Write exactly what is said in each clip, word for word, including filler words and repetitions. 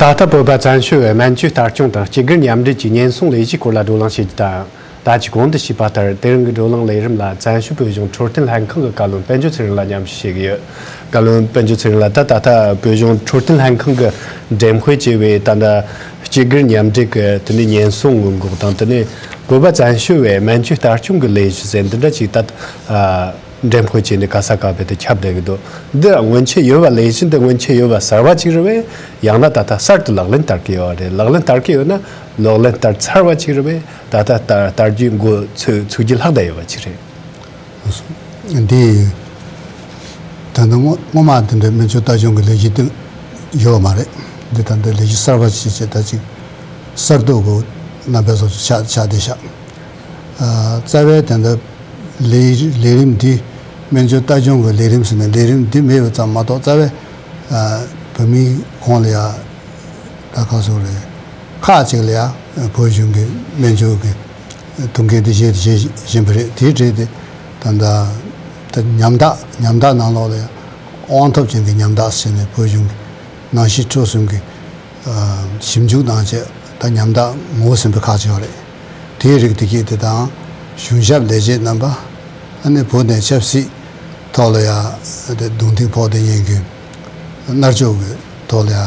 ད་ལྟ་བོད་པ་བཙན་བྱོལ་བའི་སྨན་བཅོས་ལྟ་སྐྱོང་དང་སྤྱི་སྒེར་མཉམ་འབྲེལ་གྱི་ཉེན་སྲུང་ལས་གཞིའི་སྐོར་ལ་བགྲོ་གླེང་བྱེད་རྒྱུ་དང་། ད་ཅི་གོང་དུ་ཞུས་པ་ལྟར། དེ་རིང་གི་བགྲོ་གླེང་ལས་རིམ་ལ་བཙན་བྱོལ་བོད་གཞུང་འཕྲོད་བསྟེན་ལྷན་ཁང་གི་བཀའ་བློན་དཔལ་འབྱོར་ཚེ་རིང་ལགས་མཉམ་ཞུགས་བྱེད་ཀྱི་ཡོད། བཀའ་བློན་དཔལ་འབྱོར་ཚེ་རིང་ལགས། ད་ད་ལྟ་བོད་གཞུང་འཕྲོད་བསྟེན་ལྷན་ཁང་གི་འགྲེམས་སྤེལ་བྱས་པའི་ད་ལྟ་སྤྱི་སྒེར་མཉམ་འབྲེལ་གྱི་དེ་ནས་ཉེན་སྲུང་སྔོན་འགོག་དང་། དེ་ནས་བོད་པ་བཙན་བྱོལ་བའི་སྨན་བཅོས་ལྟ་སྐྱོང་གི་ལས་གཞི་ཟེར་འདི་འདྲ་ཅིག་ད། འགྲེམས་སྤེལ་བྱས་ནས་ག་ས་ག་བར་དུ་ཁྱབ་བསྡད་ཀྱི་འདུག། འདི་སྔོན་ཆད་ཡོད་པ། ལས་གཞི་འདི་སྔོན་ཆད་ཡོད་པ་གསར་བ་ཅིག་རེད་པས། ཡང་ན་ད་ལྟ་གསར་དུ་ལག་ལེན་བསྟར་གྱི་ཡོད་རེད། ལག་ལེན་བསྟར་གྱི་ཡོད་ན་ལག་ལེན་བསྟར་ཚར་བ་ཅིག་རེད་པས། ད་ལྟ་བསྟར་བསྟར་རྒྱུའི་འགོ་ཚུགས་ཚུགས་རྒྱུ་ལྷག་བསྡད་ཡོད་པ་ཅིག་རེད། འདི་ད་ལྟ་སྔོན་སྔོན་མ་དེ་འདྲའི་སྨན་བཅོས་ལྟ་སྐྱོང་གི་ལས་གཞི་དེ་ཡོད་མ་རེད། འདི་ད་ལྟ་ལས་གཞི་གསར་བ་ཞིག་བྱས། ད་ཅིག་གསར་གཏོད་ཀྱི་རྣམ་པའི་བཟོ་ཆགས་ཆགས་བསྡད་ཤག། ཨ། རྩ་བའི་དེ་འདྲ་ལས་ལས་རིམ་འདི་སྨན་བཅོས་ལྟ་སྐྱོང་གི་ལས་རིམ་ཟེར་ནས་ལས་རིམ་འདི་མེད་པ་ཙམ་མ་གཏོགས། རྩ་བའི་ཨ་བོད་མིའི་ཁོངས་ལ་ཡ་ད་ག་ཚོད་རེད། ཁག་ཅིག་ལ་ཡ་བོད་གཞུང་གི་སྨན་བཅོས་ཀྱི་ཐུགས་འགན་དེ་བཞེས་བཞེས་བཞིན་པ་རེད། དེའི་གྲས་དེ་ད་ལྟ་ད་ཉམ་ཐག་ཉམ་ཐག་ནང་ལོགས་ལ་ཡ་དབང་ཐོབ་ཅན་གྱི་ཉམ་ཐག་ཟེར་ནས་བོད་གཞུང་གི་ནང་བཞིན་འཕྲོད་བསྟེན་གྱི་ཞིབ་འཇུག་གནང་བྱས། ད་ཉམ་ཐག་ངོ་ཟིན་པའི་ཁག་ཅིག་ཡོད་རེད། དེའི་རིགས་དེ་གས་དེ་དང་། གཞུང་ཞབས་ལས་བྱེད་རྣམ་པ། ཨ་ནི་བོད་ནས་ཆབ་སྲིད་ཐོག་ལ་ཡ་དེ་རྡུང་རྡེག་ཕོག་བསྡད་མཁན་གྱི་མནར་གཅོད་ཀྱི་ཐོག་ལ་ཡ་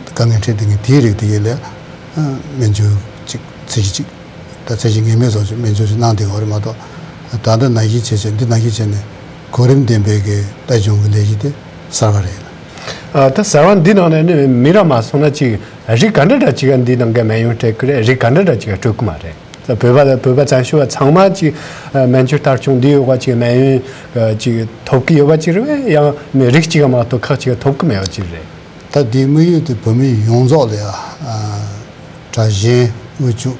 དཀའ་ངལ་འཕྲད་བསྡད་མཁན་དེའི་རིགས་དེ་གས་ལ་ཡ་སྨན་བཅོས་ཅིག་ཚད་གཞི་ཅིག། ད་ཚད་གཞི་ངེས་མེད་བཟོ་ཆེད་སྨན་བཅོས་ཤིག་གནང་བསྡད་ཡོད་རེད་མ་གཏོགས། ད་ལྟ་ནང་བཞིན་བྱས་བྱས། འདི་ནང་བཞིན་བྱས་ནས་གོ་རིམ་ལྡན་པའི་གི་ལྟ་སྐྱོང་གི་ལས་གཞི་དེ་གསར་བ་རེད། ཨ། ད་གསར་བ་འདི་ནང་ནས་ནི་མི་རབས་མ་སོང་ན་ཅིག་རིགས་ག་འདྲ་འདྲ་ཅིག་ག་འདི་ནང་གི་སྨན་ཡོན་སྤྲད་གི་རེད། རིགས་ག་འདྲ་འདྲ་ཅིག་ག་སྤྲོད་གི་མ་རེད། ད་བོད་པ་བོད་པ་བཙན་བྱོལ་བ་ཚང་མ་ཅིག་སྨན་བཅོས་ལྟ་སྐྱོང་འདི་ཡོད་པ་ཅིག་སྨན་ཡོན་ཅིག་ཐོབ་གི་ཡོད་པ་ཅིག་རེད་པས། ཡང་མི་རིགས་གཅིག་ག་མ་གཏོགས་ཁག་ཅིག་ག་ཐོབ་གི་མེད་པ་ཅིག་རེད། ད་འདིའི་དམིགས་ཡུལ་དེ་བོད་མི་ཡོངས་རྫོགས་ལ་ཡ། ཨ། དྲག་ཞན་དབུལ་ཕྱུག་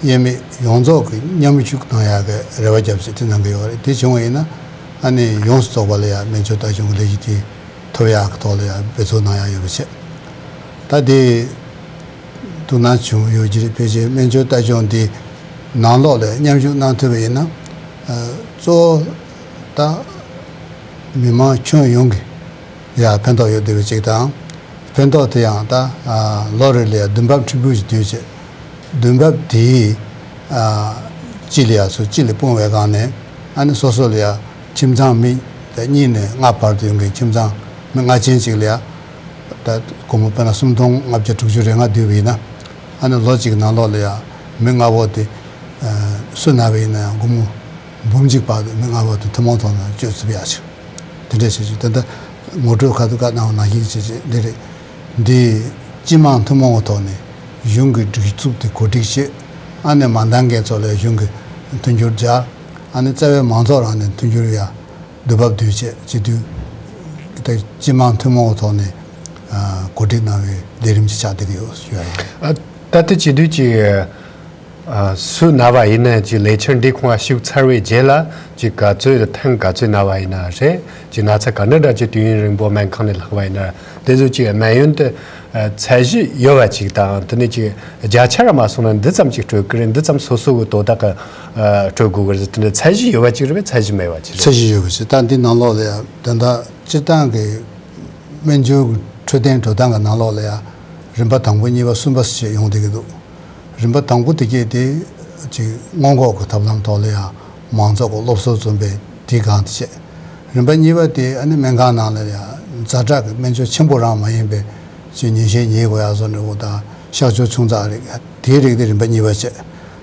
དབྱེར་མེད་ཡོངས་རྫོགས་ཀྱི་མཉམ་ཞུགས་གནང་ཡག་གི་རེ་བ་བརྒྱབ་བྱས་དེ་གནང་གི་ཡོད་རེད། དེ་བྱུང་བ་ཡིན་ན་ཨ་ནི་ཡོངས་སུ་རྫོགས་པ་ལ་ཡ་སྨན་བཅོས་ལྟ་སྐྱོང་གི་ལས་གཞི་དེ་ཐོབ་ཡག་གི་ཐོག་ལ་ཡ་འབད་བརྩོན་གནང་ཡག་ཡོད་པ་བྱས། ད་དེ་དུ་ན་བྱུང་ཡོད་ཀྱི་རེད། ཕལ་ཆེར་སྨན་བཅོས་ལྟ་སྐྱོང་དེ་ནང་ལོགས་ལ་མཉམ་ཞུགས་གནང་ཐུབ་པ་ཡིན་ན། ཨ། གཙོ་བོ་ད་མི་མང་ཁྱོན་ཡོངས་ཀྱི་ཡ་ཕན་ཐོགས་ཡོད་བསྡད་པ་ཅིག་དང་། ཕན་ཐོགས་དེ་ཡང་ད། ཨ། ལོ་རེ་ལ་ཡ་འདུན་འབབ་ཕྲན་བུ་ཞིག་བསྡུས་བྱས། འདུན་འབབ་དེའི། ཨ། གཅིག་ལ་ཡ་སོ་གཅིག་ལ་སྤུངས་པའི་སྒང་ནས། ཨ་ནི་སོ་སོ་ལ་ཡ་ཁྱིམ་ཚང་མི་གཉིས་ནས་ལྔ་བར་དུ་ཡོང་མཁན་ཁྱིམ་ཚང་མི་ལྔ་ཅན་ཅིག་ལ་ཡ། ད་སྒོར་མོ་དཔེར་ན་སུམ་སྟོང་ལྔ་བརྒྱ་དྲུག་ཅུ་རེ་ལྔ་བསྡུས་པ་ཡིན་ན། ཨ་ནི་ལོ་གཅིག་ནང་ལོགས་ལ་ཡ་མི་ལྔ་པོ་དེ། ཨ། སུ་ན་བ་ཡིན་ན་ཡང་སྒོར་མོ་འབུམ་གཅིག་བར་དུ་མི་ལྔ་པོ་དེ་ཐུན་མོང་ཐོག་ནས་སྤྱོད་ཐུབ་ཡག་ཅིག། དེ་འདྲ་བྱེད་ཅིག། དེ་འདྲ་ངོ་སྤྲོད་ཁ་ཐུག་བཀའ་གནང་བ་ནང་བཞིན་བྱེད་ཅིག་འདི་རེད། འདི་སྤྱི་དམངས་ཐུན་མོང་གི་ཐོག་ནས་གཞུང་གི་སྒྲིག་འཛུགས་དེ་གོ་སྒྲིག་བྱེད། ཨ་ནི་མ་འདང་མཁན་ཚོ་ལ་གཞུང་གི་མཐུན་འགྱུར་སྦྱར། ཨ་ནི་རྩ་བའི་མང་ཚོགས་རང་ནས་མཐུན་འགྱུར་ཡ་འདུན་འབབ་བསྡུས་བྱས་བྱེད་དུས། ད་སྤྱི་དམངས་ཐུན་མོང་གི་ཐོག་ནས། ཨ། གོ་སྒྲིག་གནང་བའི་ལས་རིམ་ཅིག་ཆགས་བསྡད་ཀྱི་ཡོད་ཡོད་རེད། ཨ། ད་ལྟ་བྱེད་དུས་ཀྱི། ཨ། སུ་ན་བ་ཡིན་ན་ཅིག་ལས་འཆར་འདིའི་ཁོངས་ལ་ཞུགས་ཚར་བའི་རྗེས་ལ་ཅིག་ག་ཚོད་ཐེངས་ག་ཚོད་ན་བ་ཡིན་ན་རེད། ཅིག་ན་ཚ་ག་འདྲ་འདྲ་ཅིག་དུས་ཡུན་རིང་པོ་སྨན་ཁང་ནས་ལྷག་པ་ཡིན་ན། དེ་ཚོ་ཅིག་སྨན་ཡོན་དེ། ཨ། ཚད་གཞི་ཡོད་པ་ཅིག་དང་། དེ་ནས་ཅིག་བརྒྱ་ཆ་ར་མ་སོང་ན་འདི་ཙམ་ཅིག་སྤྲོད་ཀྱི་རེད། འདི་ཙམ་སོ་སོ་གི་དོ་བདག་གི། ཨ། སྤྲོད་དགོས་ཀྱི་རེད། དེ་འདྲ་ཚད་གཞི་ཡོད་པ་ཅིག་རེད་པས། ཚད་གཞི་མེད་པ་ཅིག་རེད། ཚད་གཞི་ཡོད་པ་ཅིག། ད་འདི་ནང་ལོགས་ལ་ཡང་ད་ལྟ་སྤྱིར་བཏང་གི་སྨན་བཅོས་ཀྱི་འཕྲོད་བསྟེན་འགྲོ་སྟངས་ཀྱི་ནང་ལོགས་ལ་ཡང་རིམ་པ་དང་པོ་གཉིས་པ་གསུམ་པ་ཞེས་ཡོང་བསྡད་ཀྱི་འདུག། རིམ་པ་དང་པོ་དེ་གས་དེ་ཅིག་སྔོན་འགོག་གི་ཐབས་ལམ་ཐོག་ལ་ཡང་མང་ཚོགས་ཀྱི་སློབ་གསོ་འཛོམས་པའི་དེའི་སྒང་དེ་བྱས། རིམ་པ་གཉིས་པ་དེ་ཨ་ནི་སྨན་ཁང་ནང་ལ་ཡང་ཛ་དྲག་གི་སྨན་བཅོས་ཆེན་པོ་རང་མ་ཡིན་པའི་ཅིག་ཉིན་ཤས་ཉལ་དགོས་ཡག་བཟོ་འདྲ་བོ་དང་། གཤག་བཅོས་ཆུང་ཙག་རིགས་དེའི་རིགས་དེ་རིམ་པ་གཉིས་པ་བྱས།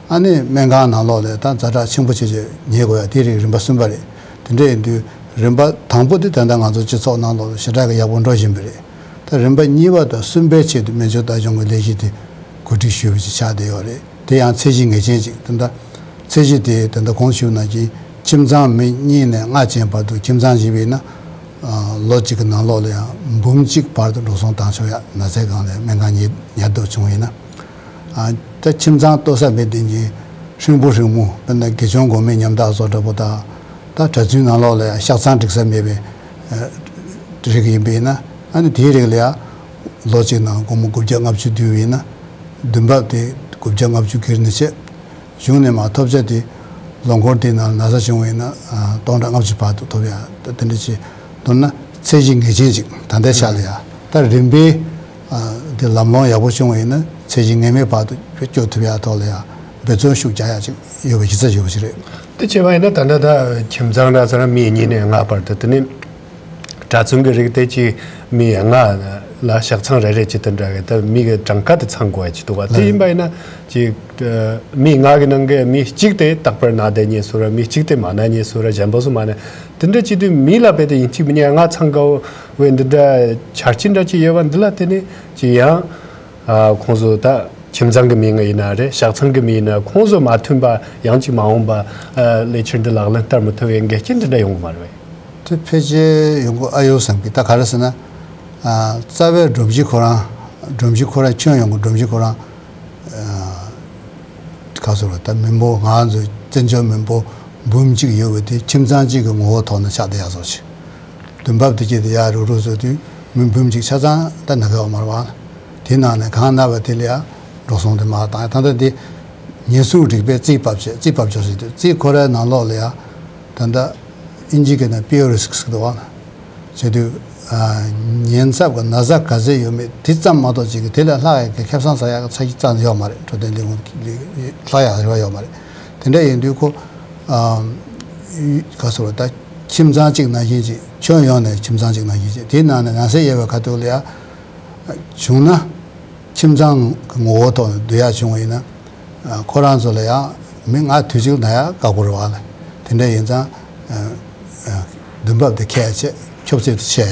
ཨ་ནི་སྨན་ཁང་ནང་ལོགས་ལ་ད་ཛ་དྲག་ཆེན་པོ་བྱས་བྱས་ཉལ་དགོས་ཡག་དེའི་རིགས་རིམ་པ་གསུམ་པ་རེད། དེ་འདྲ་ཡིན་དུས་རིམ་པ་དང་པོ་དེ་ད་ལྟ་ང་ཚོ་སྤྱི་ཚོགས་ནང་ལོགས་ལ་ཞེ་དྲག་གི་ཡག་པོ་འགྲོ་བཞིན་པ་རེད། ད་རིམ་པ་གཉིས་པ་དང་གསུམ་པའི་ཆེད་དུ་སྨན་བཅོས་ལྟ་སྐྱོང་གི་ལས་གཞི་དེ་གོ་སྒྲིག་ཞུས་པ་ཅིག་ཆགས་བསྡད་ཡོད་རེད། དེ་ཡང་ཚད་གཞི་ངེས་ཅན་ཅིག། ད་ལྟ་ཚད་གཞི་དེ་ད་ལྟ་གོང་ཞུས་ནང་བཞིན་ཁྱིམ་ཚང་མི་གཉིས་ནས་ལྔ་ཅན་བར་དུ། ཁྱིམ་ཚང་ཞིག་ཡིན་ན། ཨ། ལོ་གཅིག་གི་ནང་ལོགས་ལ་ཡང་འབུམ་གཅིག་བར་དུ་འགྲོ་སོང་བཏང་ཆོག་ཡག། ན་ཚའི་སྒང་ལ་སྨན་ཁང་ཉལ་ཉལ་འདོད་བྱུང་བ་ཡིན་ན། ཨ། ད་ཁྱིམ་ཚང་ལྟོ་ས་མེད་དེ་གྱི་ཧྲིལ་པོ་ཧྲིལ་མོ། དཔེར་ན་དགེ་སྦྱོང་སྒོམ་མེད་ཉམ་ཐག་བཟོ་འདྲ་པོ་དང་། ད་གྲྭ་བཙུན་ནང་ལོགས་ལ་ཡང་གཤགས་ཚང་འགྲིག་ས་མེད་པའི་རིགས་ཡིན་པ་ཡིན་ན། ཨ་ནི་དེའི་རིགས་ལ་ཡང་ལོ་གཅིག་ནང་སྒོར་མོ་དགུ་བརྒྱ་ལྔ་བཅུ་བསྡུས་པ་ཡིན་ན། འདུན་འབབ་དེ་དགུ་བརྒྱ་ལྔ་བཅུ་སྒེར་ནས་བྱས། གཞུང་ནས་མར་ཐོབ་ཆ་དེ་ལོ་འཁོར་དེའི་ནང་ན་ཚ་བྱུང་བ་ཡིན་ན། ཨ། སྟོང་ཕྲག་ལྔ་བཅུ་བར་དུ་ཐོབ་ཡག། ད་དེ་འདྲ་ཅིག། མདོར་ན་ཚད་གཞི་ངེས་ཅན་ཅིག། ད་ལྟའི་ཆ་ལ་ཡང་ད་རིམ་པས། ཨ། དེ་ལམ་ལྷོང་ཡག་པོ་བྱུང་བ་ཡིན་ན་ཚད་གཞི་ངེས་མེད་བར་དུ་སྐྱོད་ཐུབ་ཡག་ཐོག་ལ་ཡང་འབད་བརྩོན་ཤུགས་རྒྱག་ཡག་ཅིག་ཡོད་པའི་གཞི་རྩ་ཡོད་པ་ཞིག་རེད། དེ་བྱས་པ་ཡིན་ན་ད་ལྟ་ད་ཁྱིམ་ཚང་འདྲ་ཚོ་ར་མི་གཉིས་ནས་ལྔ་བར་དུ། དེ་ནས་གྲྭ་བཙུན་གྱི་རིགས་དེ་གཅིག་མི་ལྔ་ལ་ཞག་ཚང་རེ་རེ་གཅིག་དེ་འདྲ་གི་ད་མི་གི་གྲངས་ཀ་དེ་ཚང་དགོས་ཡ་ཅིག་འདུག་བ། དེ་ཡིན་པ་ཡིན་ན་ཅིག་མི་ལྔ་གི་ནང་གི་མི་གཅིག་དེ་རྟག་པར་ན་བསྡད་མཁན་བཟོ་འདྲ། མི་གཅིག་དེ་མ་ན་མཁན་བཟོ་འདྲ། གཞན་པ་ཚོ་མ་ན། དེ་འདྲ་བྱེད་དུས་མི་ལ་རྦད་དེ་ཡིན་གཅིག་མིན་གཉིས་ལྔ་ཚང་དགོས་པའི་འདི་འདྲ་ཆ་རྐྱེན་འདྲ་ཅིག་ཡོད་པ་འདི་ལ་བརྟེན་ནས་ཅིག་ཡང་ཨ་ཁོང་ཚོ་ད་ཁྱིམ་ཚང་གི་མི་ལྔ་ཡིན་ན་རེད། ཞག་ཚང་གི་མི་ཡིན་ན་ཁོང་ཚོ་མ་མཐུན་པ་ཡང་ཅིག་མ་འོངས་པ་ཨ་ལས་འཆར་འདི་ལག་ལེན་བསྟར་མི་ཐུབ་པའི་འགལ་རྐྱེན་འདི་འདྲ་ཡོང་གི་མ་རེད། དེ་ཕལ་ཆེར་ཡོང་གི་ཨ་ཡོད་བསམ་གི། ད་ག་རེ་ཟེར་ན། ཨ་རྩ་བའི་སྒྲོམ་གཞི་ཁོ་རང་། སྒྲོམ་གཞི་ཁོ་རང་། ཁྱོན་ཡོངས་ཀྱི་སྒྲོམ་གཞི་ཁོ་རང་། ཨ་ག་ཟེར་བ། ད་མི་འབོར་ང་ཚོའི་བཙན་བྱོལ་མི་འབོར་འབུམ་གཅིག་ཡོད་པ་དེ་ཁྱིམ་ཚང་གཅིག་གི་ངོ་བོ་ཐོག་ནས་ཆགས་བསྡད་ཡག་བཟོ་ཞིག་དུས་བབ་དེ་སྐྱེས་ཏེ་ཡར་རུག་རུག་བཟོ་དུས་མི་འབུམ་གཅིག་ཆ་ཚང་ད་ན་ག་ཡོད་མ་རེད་བ། དེའི་ནང་ནས་གང་ན་བ་དེ་ལ་ཡང་འགྲོ་སོང་དེ་མར་བཏང་། ད་ལྟ་དེ་ཉེན་སྲུང་རིག་པའི་རྩིས་བབས་བྱས། རྩིས་བབས་བྱས་ཟེར་དུས་རྩིས་ཁོ་རའི་ནང་ལོགས་ལ་ཡང་ད་ལྟ་ཨིན་ཇི་སྐད་ནས་པིའུ་རིསི་ཀི་ཟེར་གི་འདུག་བ། བྱེད་དུས་ཨ་ཉེན་ཚབས་ཀྱི་ན་ཚ་ག་ཚད་ཡོད་མེད་དེ་ཙམ་མ་གཏོགས་ཅིག་གི་དེ་ལས་ལྷག་ཡག་གི་ཁེ་བཟང་ཟ་ཡག་གི་ཚ་གྱང་རྩ་ནས་ཡོད་མ་རེད། འཕྲོད་བསྟེན་ལས་ཁུངས་ལས་ལྷག་ཡག་རེ་བ་ཡོད་མ་རེད། དེ་འདྲ་ཡིན་དུས་ཁོ་ཨ་ག་ཟེར་བ། ད་ཁྱིམ་ཚང་གཅིག་ནང་བཞིན་ཅིག་ཁྱོན་ཡོངས་ནས་ཁྱིམ་ཚང་གཅིག་ནང་བཞིན་ཅིག་དེའི་ནང་ནས་ནང་སེམས་དབྱེ་བའི་ཁ་ཐུག་ལ་ཡ་བྱུང་ན། ཁྱིམ་ཚང་གི་ངོ་བོ་ཐོག་ནས་བསྡུ་ཡག་བྱུང་བ་ཡིན་ན། ཨ་ཁོ་རང་ཚོ་ལ་ཡང་མི་ལྔ་དུས་གཅིག་ན་ཡག་དཀའ་པོ་རེད་བ་ལ། དེ་འདྲ་ཡིན་ཙང་། ཨ་ཨ་འདུན་འབབ་དེ་ཁྱད་ཆེ། ཁྱོ་ཚད་དེ་ཆེ།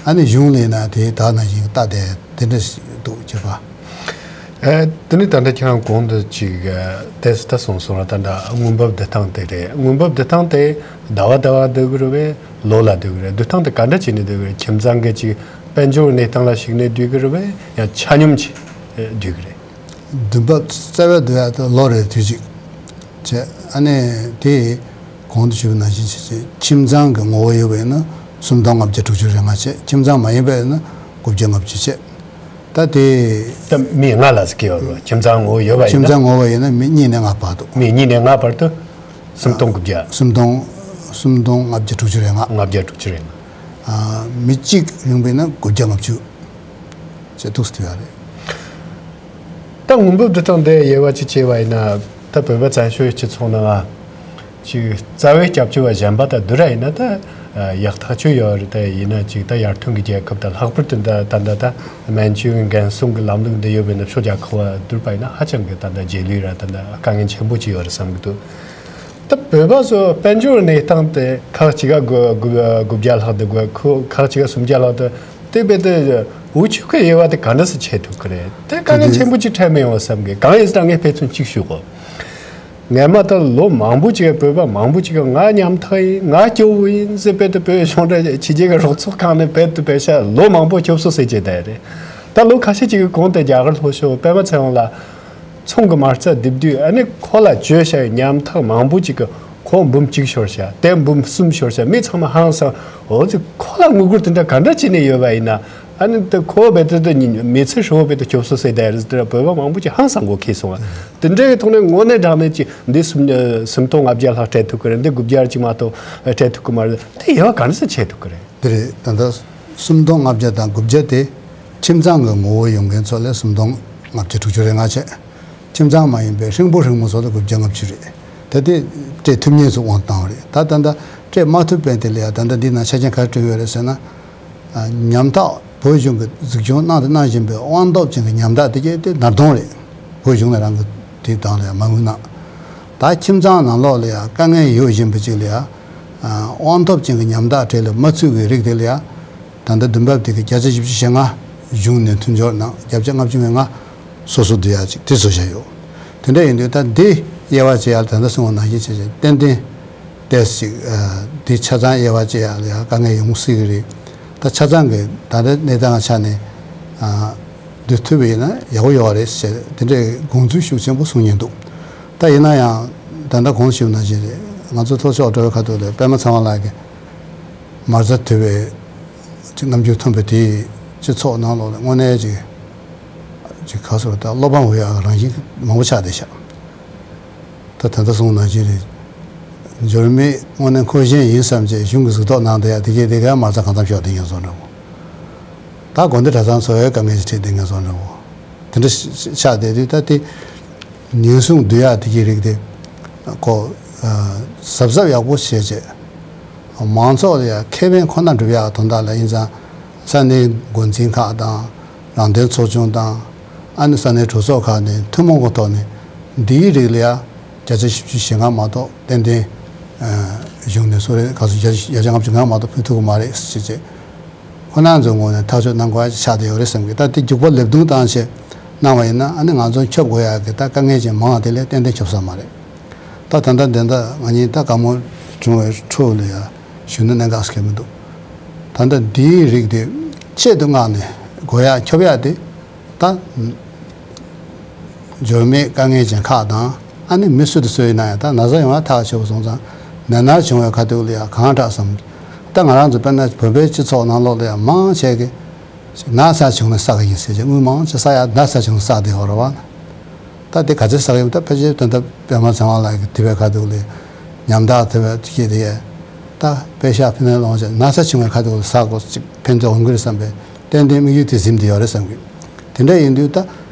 ཨ་ནི་གཞུང་ལས་ན་དེ་དག་ན་བཞིན་ལྟ་དེ་དེ་འདྲ་ཞིག་འདུག་བྱེད་པ། ཨ་དེ་ནི་ད་ལྟ་ཁྱེད་རང་གོང་དུ་ཅིག་ཨ་ཏོག་ཙམ་ད་གསུངས་སོང་ར། ད་ལྟ་དངོས་འབབ་བསྡུ་སྟངས་དེ་རེད། དངོས་འབབ་བསྡུ་སྟངས་དེ་ཟླ་བ་ཟླ་བ་བསྡུ་གི་རེད་པས། ལོ་ལ་བསྡུ་གི་རེད། བསྡུ་སྟངས་དེ་ག་འདྲ་བྱས་ནས་བསྡུ་གི་རེད། ཁྱིམ་ཚང་གི་ཅིག་དཔལ་འབྱོར་གནས་སྟངས་ལ་གཞིགས་ནས་བསྡུ་གི་རེད་པས། ཡང་ཆ་སྙོམས་ཀྱིས་བསྡུ་གི་རེད། འདུན་འབབ་རྩ་བའི་བསྡུ་ཡག་དེ་ལོ་རེར་དུས་གཅིག་བྱས། ཨ་ནི་དེ་གོང་དུ་ཞུས་པ་ནང་བཞིན་བྱས་བྱས་ཁྱིམ་ཚང་གི་ངོ་བོ་ཡོད་པ་ཡིན་ན་སུམ་སྟོང་ལྔ་བརྒྱ་དྲུག་ཅུ་རེ་ལྔ་བྱས། ཁྱིམ་ཚང་མ་ཡིན་པ་ཡིན་ན་དགུ་བརྒྱ་ལྔ་བཅུ་བྱས། ད་དེ་ད་མི་ལྔ་ལ་ཟེར་གྱི་ཡོད་རེད། ཁྱིམ་ཚང་ངོ་བོ་ཡོད་པ་ཡིན་ན། ཁྱིམ་ཚང་ངོ་བོ་ཡིན་ན་མི་གཉིས་ནས་ལྔ་བར་དུ། མི་གཉིས་ནས་ལྔ་བར་དུ་སུམ་སྟོང་དགུ་བརྒྱ། སུམ་སྟོང་། སུམ་སྟོང་ལྔ་བརྒྱ་དྲུག་ཅུ་རེ་ལྔ། ལྔ་བརྒྱ་དྲུག་ཅུ་རེ་ལྔ། ཨ་མི་གཅིག་ཡོང་པ་ཡིན་ན་དགུ་བརྒྱ་ལྔ་བཅུ་བྱས་འདུག་ཟེར་ཐུབ་ཡ་རེད། ད་དངོས་འབབ་བསྡུ་སྟངས་དེ་དབྱེ་བ་གཅིག་ཕྱེ་བ་ཡིན་ན། ད་བོད་པ་བཙན་བྱོལ་སྤྱི་ཚོགས་ནང་ང་ཅིག་རྩ་བའི་སྐྱབས་བཅོལ་བ་གཞན་པ་དང་བསྡུར་བ་ཡིན་ན། ད་ཡག་ཐག་ཆོད་ཡོད་རེད། ད་ཡིན་ན་ཅིག་ད་ཡར་ཐོན་གྱི་རྒྱལ་ཁབ་དང་། ལྷག་པར་དུ་ད་ད་ད་ད་སྨན་བཅོས་འགན་སྲུང་གི་ལམ་ལུགས་འདི་ཡོད་པའི་ནུབ་ཕྱོགས་རྒྱལ་ཁབ་བ་བསྡུར་བ་ཡིན་ན་ཧ་ཅང་གི་ད་ད་རྗེས་ལུས་ར་ད་ད་དཀའ་ངལ་ཆེན་པོ་ཅིག་ཡོད་རེད་བསམ་གྱི་འདུག་ད་བོད་པ་ཚོ་དཔལ་འབྱོར་གནས་སྟངས་དེ་ཁག་ཅིག་ག་དགུ་དགུ་དགུ་བརྒྱ་ལྷག་དེ་དགོས། ཁོ་ཁག་ཅིག་ག་སུམ་བརྒྱ་ལྷག་དེ། དེ་བས་དེ་འུ་ཆོ་གི་དབྱེ་བ་དེ་ག་འདྲ་སེ་ཕྱེ་ཐུབ་ཀྱི་རེད། དེ་དཀའ་ངལ་ཆེན་པོ་ཅིག་འཕྲད་མི་ཡོང་བསམ་གི། གང་ཡིན་ཟེར་ན་ངས་དཔེ་མཚོན་གཅིག་ཞུ་གོ། ངས་མ་ད་ལོ་མང་པོ་ཅིག་བོད་པ་མང་པོ་ཅིག་ག་ང་ཉམ་ཐག་ཡིན། ང་སྐྱོ་བོ་ཡིན་ཟེར་བོད་དུ་བོད་གཞུང་འབྲེལ་ཕྱི་རྒྱལ་གྱི་རོགས་ཚོགས་ཁང་ནས་བོད་དུ་བོད་ཤ་ལོ་མང་པོ་སྐྱོབ་གསོ་ཟེར་བྱས་བསྡད་རེད། ད་ལོ་ཁ་ཤས་ཅིག་གི་གོང་དུ་རྒྱ་གར་ལྷོ་ཕྱོགས་པད་མ་ཚེ་དབང་ལགས་ཚོང་གི་མ་རྩ་རྡིབ་དུས། ཨ་ནི་ཁོ་ལ་བཅོལ་བྱ་ཡི་ཉམ་ཐག་མང་པོ་ཅིག་གི་ཁོ་འབུམ་གཅིག་ཤོར་བྱ། དེ་འབུམ་གསུམ་ཤོར་བྱ། མི་ཚང་མ་ཧང་སང་། འོ་ཙི་ཁོ་ལ་དངུལ་སྒོར་དེ་འདྲ་ག་འདྲ་བྱས་ནས་ཡོད་པ་ཡིན་ན། ཨ་ནི་དེ་ཁོ་བས་དེ་དེ་མི་ཚེ་ཧྲིལ་བོ་བས་དེ་སྐྱོབ་གསོ་ཟེར་བསྡད་རེད་ཟེར་དུས་བོད་པ་མང་པོ་ཅིག་ཧང་སང་མགོ་འཁེལ་སོང་བ། དེ་འདྲ་གི་ཐོག་ནས་དངོས་གནས་དྲང་གནས་ཀྱི་འདི་སུམ་སུམ་སྟོང་ལྔ་བརྒྱ་ལྷག་སྤྲད་ཐུབ་ཀྱི་རེད། འདི་དགུ་བརྒྱ་ཅིག་མ་གཏོགས་སྤྲད་ཐུབ་ཀྱི་མ་རེད། དེ་དབྱེ་བ་ག་འདྲ་སེ་ཕྱེ་ཐུབ་ཀྱི་རེད། དེ་རེད། ད་ལྟ་སུམ་སྟོང་ལྔ་བརྒྱ་དང་དགུ་བརྒྱ་དེ་ཁྱིམ་ཚང་གི་ངོ་བོ་ཡོང་མཁན་ཚོ་ལ་སུམ་སྟོང་ལྔ་བརྒྱ་དྲུག་ཅུ་རེ་ལྔ་བྱས། ཁྱིམ་ཚང་མ་ཡིན་པའི་ཧྲིལ་པོ་ཧྲིལ་མོ་ཚོ་ལ་དགུ་བརྒྱ་ལྔ་བཅུ་རེད། ད་དེ་སྤྲད་ཐུབ་མཁན་ཚོ་དབང་བཏང་བ་རེད། ད་ད་ལྟ་སྤྲད་མ་ཐུབ་པའི་དེ་ལ་ཡང་ད་ལྟ་འདི་ན་ཆ་རྐྱེན་ག་རེ་བསྐྲུན་ཡོད་རེད་ཟེར་ན། ཨ་ཉམ་ཐག་བོད་གཞུང་གི་འཛུགས་སྐྱོང་གནང་དང་གནང་བཞིན་པའི་དབང་ཐོབ་ཅན་གྱི་ཉམ་ཐག་དེ་གས་དེ་ནར་གདོང་རེད། བོད་གཞུང་ནས་རང་གི་དེ་དང་ལ་ཡང་མ་དངུལ་གནང་། ད་ཁྱིམ་ཚང་ནང་ལོགས་ལ་ཡང་དཀའ་ངལ་ཡོད་བཞིན་པ་ཅིག་ལ་ཡང་ཨ་དབང་ཐོབ་ཅན་གྱི་ཉམ་ཐག་གྲས་ལ་མ་ཚུད་པའི་རིགས་དེ་ལ་ཡང་། ད་ལྟ་འདུན་འབབ་དེ་གི་བརྒྱ་ཆ་བཞི་བཅུ་ཞེ་ལྔ་གཞུང་ནས་མཐུན་སྦྱོར་གནང་། བརྒྱ་ཆ་ལྔ་བཅུ་ང་ལྔ་སོ་སོ་བསྡུ་ཡག་ཅིག་དེ་བཟོ་བཞག་ཡོད། དེ་འདྲ་ཡིན་དུས་ད་འདི་དབྱེ་བ་ཕྱེ་ཡག་ད་ལྟ་གསུངས་པ་ནང་བཞིན་བྱས་བྱས་ཏན་ཏན་ཏོག་ཙམ་ཅིག་ཨ་འདི་ཆ་ཚང་དབྱེ་བ་ཕྱེ་ཡག་ལ་ཡང་དཀའ་ངལ་ཡོང་སྲིད་ཀྱི་རེད། ད་ཆ་ཚང་གི་ད་ལྟ་གནས་སྟངས་ཆ་ནས་ཨ་འདི་ཐུབ་པ་ཡིན་ན་ཡག་པོ་ཡོད་རེད་ཟེར་དེ་འདྲའི་དགོངས་ཚུལ་ཤུགས་ཆེན་པོ་གསུང་མཁན་འདུག་ད་ཡིན་ན་ཡང་ད་ལྟ་གོང་ཞུས་པ་ནང་བཞིན་རེད། ང་ཚོ་ལྷོ་ཕྱོགས་འགྲོ་བའི་ཁ་ཐུག་ལ་པད་མ་ཚེ་དབང་ལགས་ཀྱིས་མ་རྩ་དུལ་བའི་ཅིག་རྣམ་འགྱུར་ཐོན་པ་དེས་སྤྱི་ཚོགས་ནང་ལོགས་ལ་དངོས་གནས་ཅིག་ཅིག་ག་ཟེར་ད་བློ་ཕམ་འོས་ཡག་རང་བཞིན་མང་པོ་ཆགས་བསྡད་ཤག་ད་ད་ལྟ་གསུངས་ནང་བཞིན་རེད། འབྱོར་མེད་དངོས་གནས་འཁོར་གཞན་ཡིན་བསམ་བྱས་གཞུང་གི་གཟུགས་ཐོག་ནང་དེ་ཡ་དེ་གས་དེ་གས་མ་རྩ་གང་འཚམ་ཤོར་བསྡད་མཁན་བཟོ་འདྲ་བོ། ད་དགོན་སྡེ་གྲྭ་ཚང་ཚོ་བའི་དཀའ་ངལ་ཞིག་འཕྲད་བསྡད་མཁན་བཟོ་འདྲ་བོ། དེ་འདྲ་ཆགས་བསྡད་དུས་ད་དེ་ཉེན་སྲུང་བསྡུ་ཡག་དེ་གི་རིགས་དེ་ཁོ་གཟབ་གཟབ་ཡག་པོ་བྱས་བྱས། མང་ཚོགས་ལ་ཡང་ཁེ་ཕན་ཁོ་ན་སྒྲུབ་ཡག་དོན་དག་ལ་ཡིན་ཙང་། ས་གནས་འགོ་འཛིན་ཁག་དང་། རང་དོན་ཚོགས་ཆུང་དང་། ཨ་ནི་ས་གནས་གྲོས་ཚོགས་ཁག་ནས་ཐུན་མོང་གི་ཐོག་ནས་འདིའི་རིགས་ལ་ཡང་བརྒྱ་ཆ་བཞི་བཅུ་ཞེ་ལྔ་མ་གཏོགས་ཏན་ཏན་གཞུང་ནས་གསོལ་རས་ག་ཚོད་བརྒྱ་ཆ་ལྔ་བཅུ་ང་མ་གཏོགས་ཕུལ་ཐུབ་ཀྱི་མ་རེད་ཟེར་བྱས། ཁོ་རང་ཚོའི་ངོས་ནས་ཐག་གཅོད་གནང་དགོས་ཡ་ཆགས་བསྡད་ཡོད་རེད་བསམ་གི། ད་དེ་རྒྱུག་པ་ལེབ་རྡུང་བཏང་བྱས་གནང་བ་ཡིན་ན། ཨ་ནི་ང་ཚོ་འཁྱོབ་དགོས་ཡ་གི་ད་དཀའ་ངལ་ཅན་མང་བ་དེ་ལས་ཏན་ཏན་འཁྱོབ་ས་མ་རེད། ད་ད་ལྟ་འདི་འདྲ་ང་གཉིས་ད་བཀའ་མོལ་བྱུང་བའི་ཁྲོད་ལ་ཡ་ཞུ་ན་གནད་འགག་ཟེར་མཁན་མི་འདུག་ད་ལྟ་འདིའི་རིགས་དེ་ཆེད་དུ་མངགས་ནས་དགོས་ཡ་འཁྱོབ་ཡ་དེ། ད་འབྱོར་མེད་དཀའ་ངལ་ཅན་ཁག་དང་། ཨ་ནི་མི་སུ་དང་སུ་ཡིན་ན་ཡང་ད་ན་ཚ་ཡོང་ཡ་ཐག་ཆོད་པ་སོང་ཙང་། ནད་མནར་བྱུང་བའི་ཁ་ཐུག་ལ་ཡང་གང་དྲག་བསམ། ད་ང་རང་ཚོ་དཔེར་ན་བོད་པའི་སྤྱི་ཚོགས་ནང་ལོགས་ལ་ཡང་མང་ཆེ་གི་ན་ཚ་བྱུང་ནས་བསགས་ཀྱི་ཡིན་ཟེར་གྱི། དངུལ་མང་ཆེ་བསགས་ཡ་ན་ཚ་བྱུང་ནས་བསགས་བསྡད་ཡོད་རེད་བ། ད་དེ་ག་ཚོད་བསགས་ཡོད། ད་ཕལ་ཆེར་དོན་དག་པད་མ་ཚེ་དབང་ལགས་ཀྱིས་དེ་བའི་ཁ་ཐུག་ལ་ཉམ་ཐག་དེ་བའི་སྐད་དེ་ཡས། ད་པད་ཤག་ཕི་ནས་ལོངས་ཆེ་ན་ཚ་བྱུང་བའི་ཁ་ཐུག་ལ་ཟ་དགོས་ཅིག་ཕན་ཐོགས་འོང་གི་རེད་བསམ་པའི་ཏན་ཏན་དམིགས་ཡུལ་དེ་ཟིན་བསྡད་ཡོད་རེད་བསམ་གི། དེ་འདྲ་ཡིན་དུས་ད་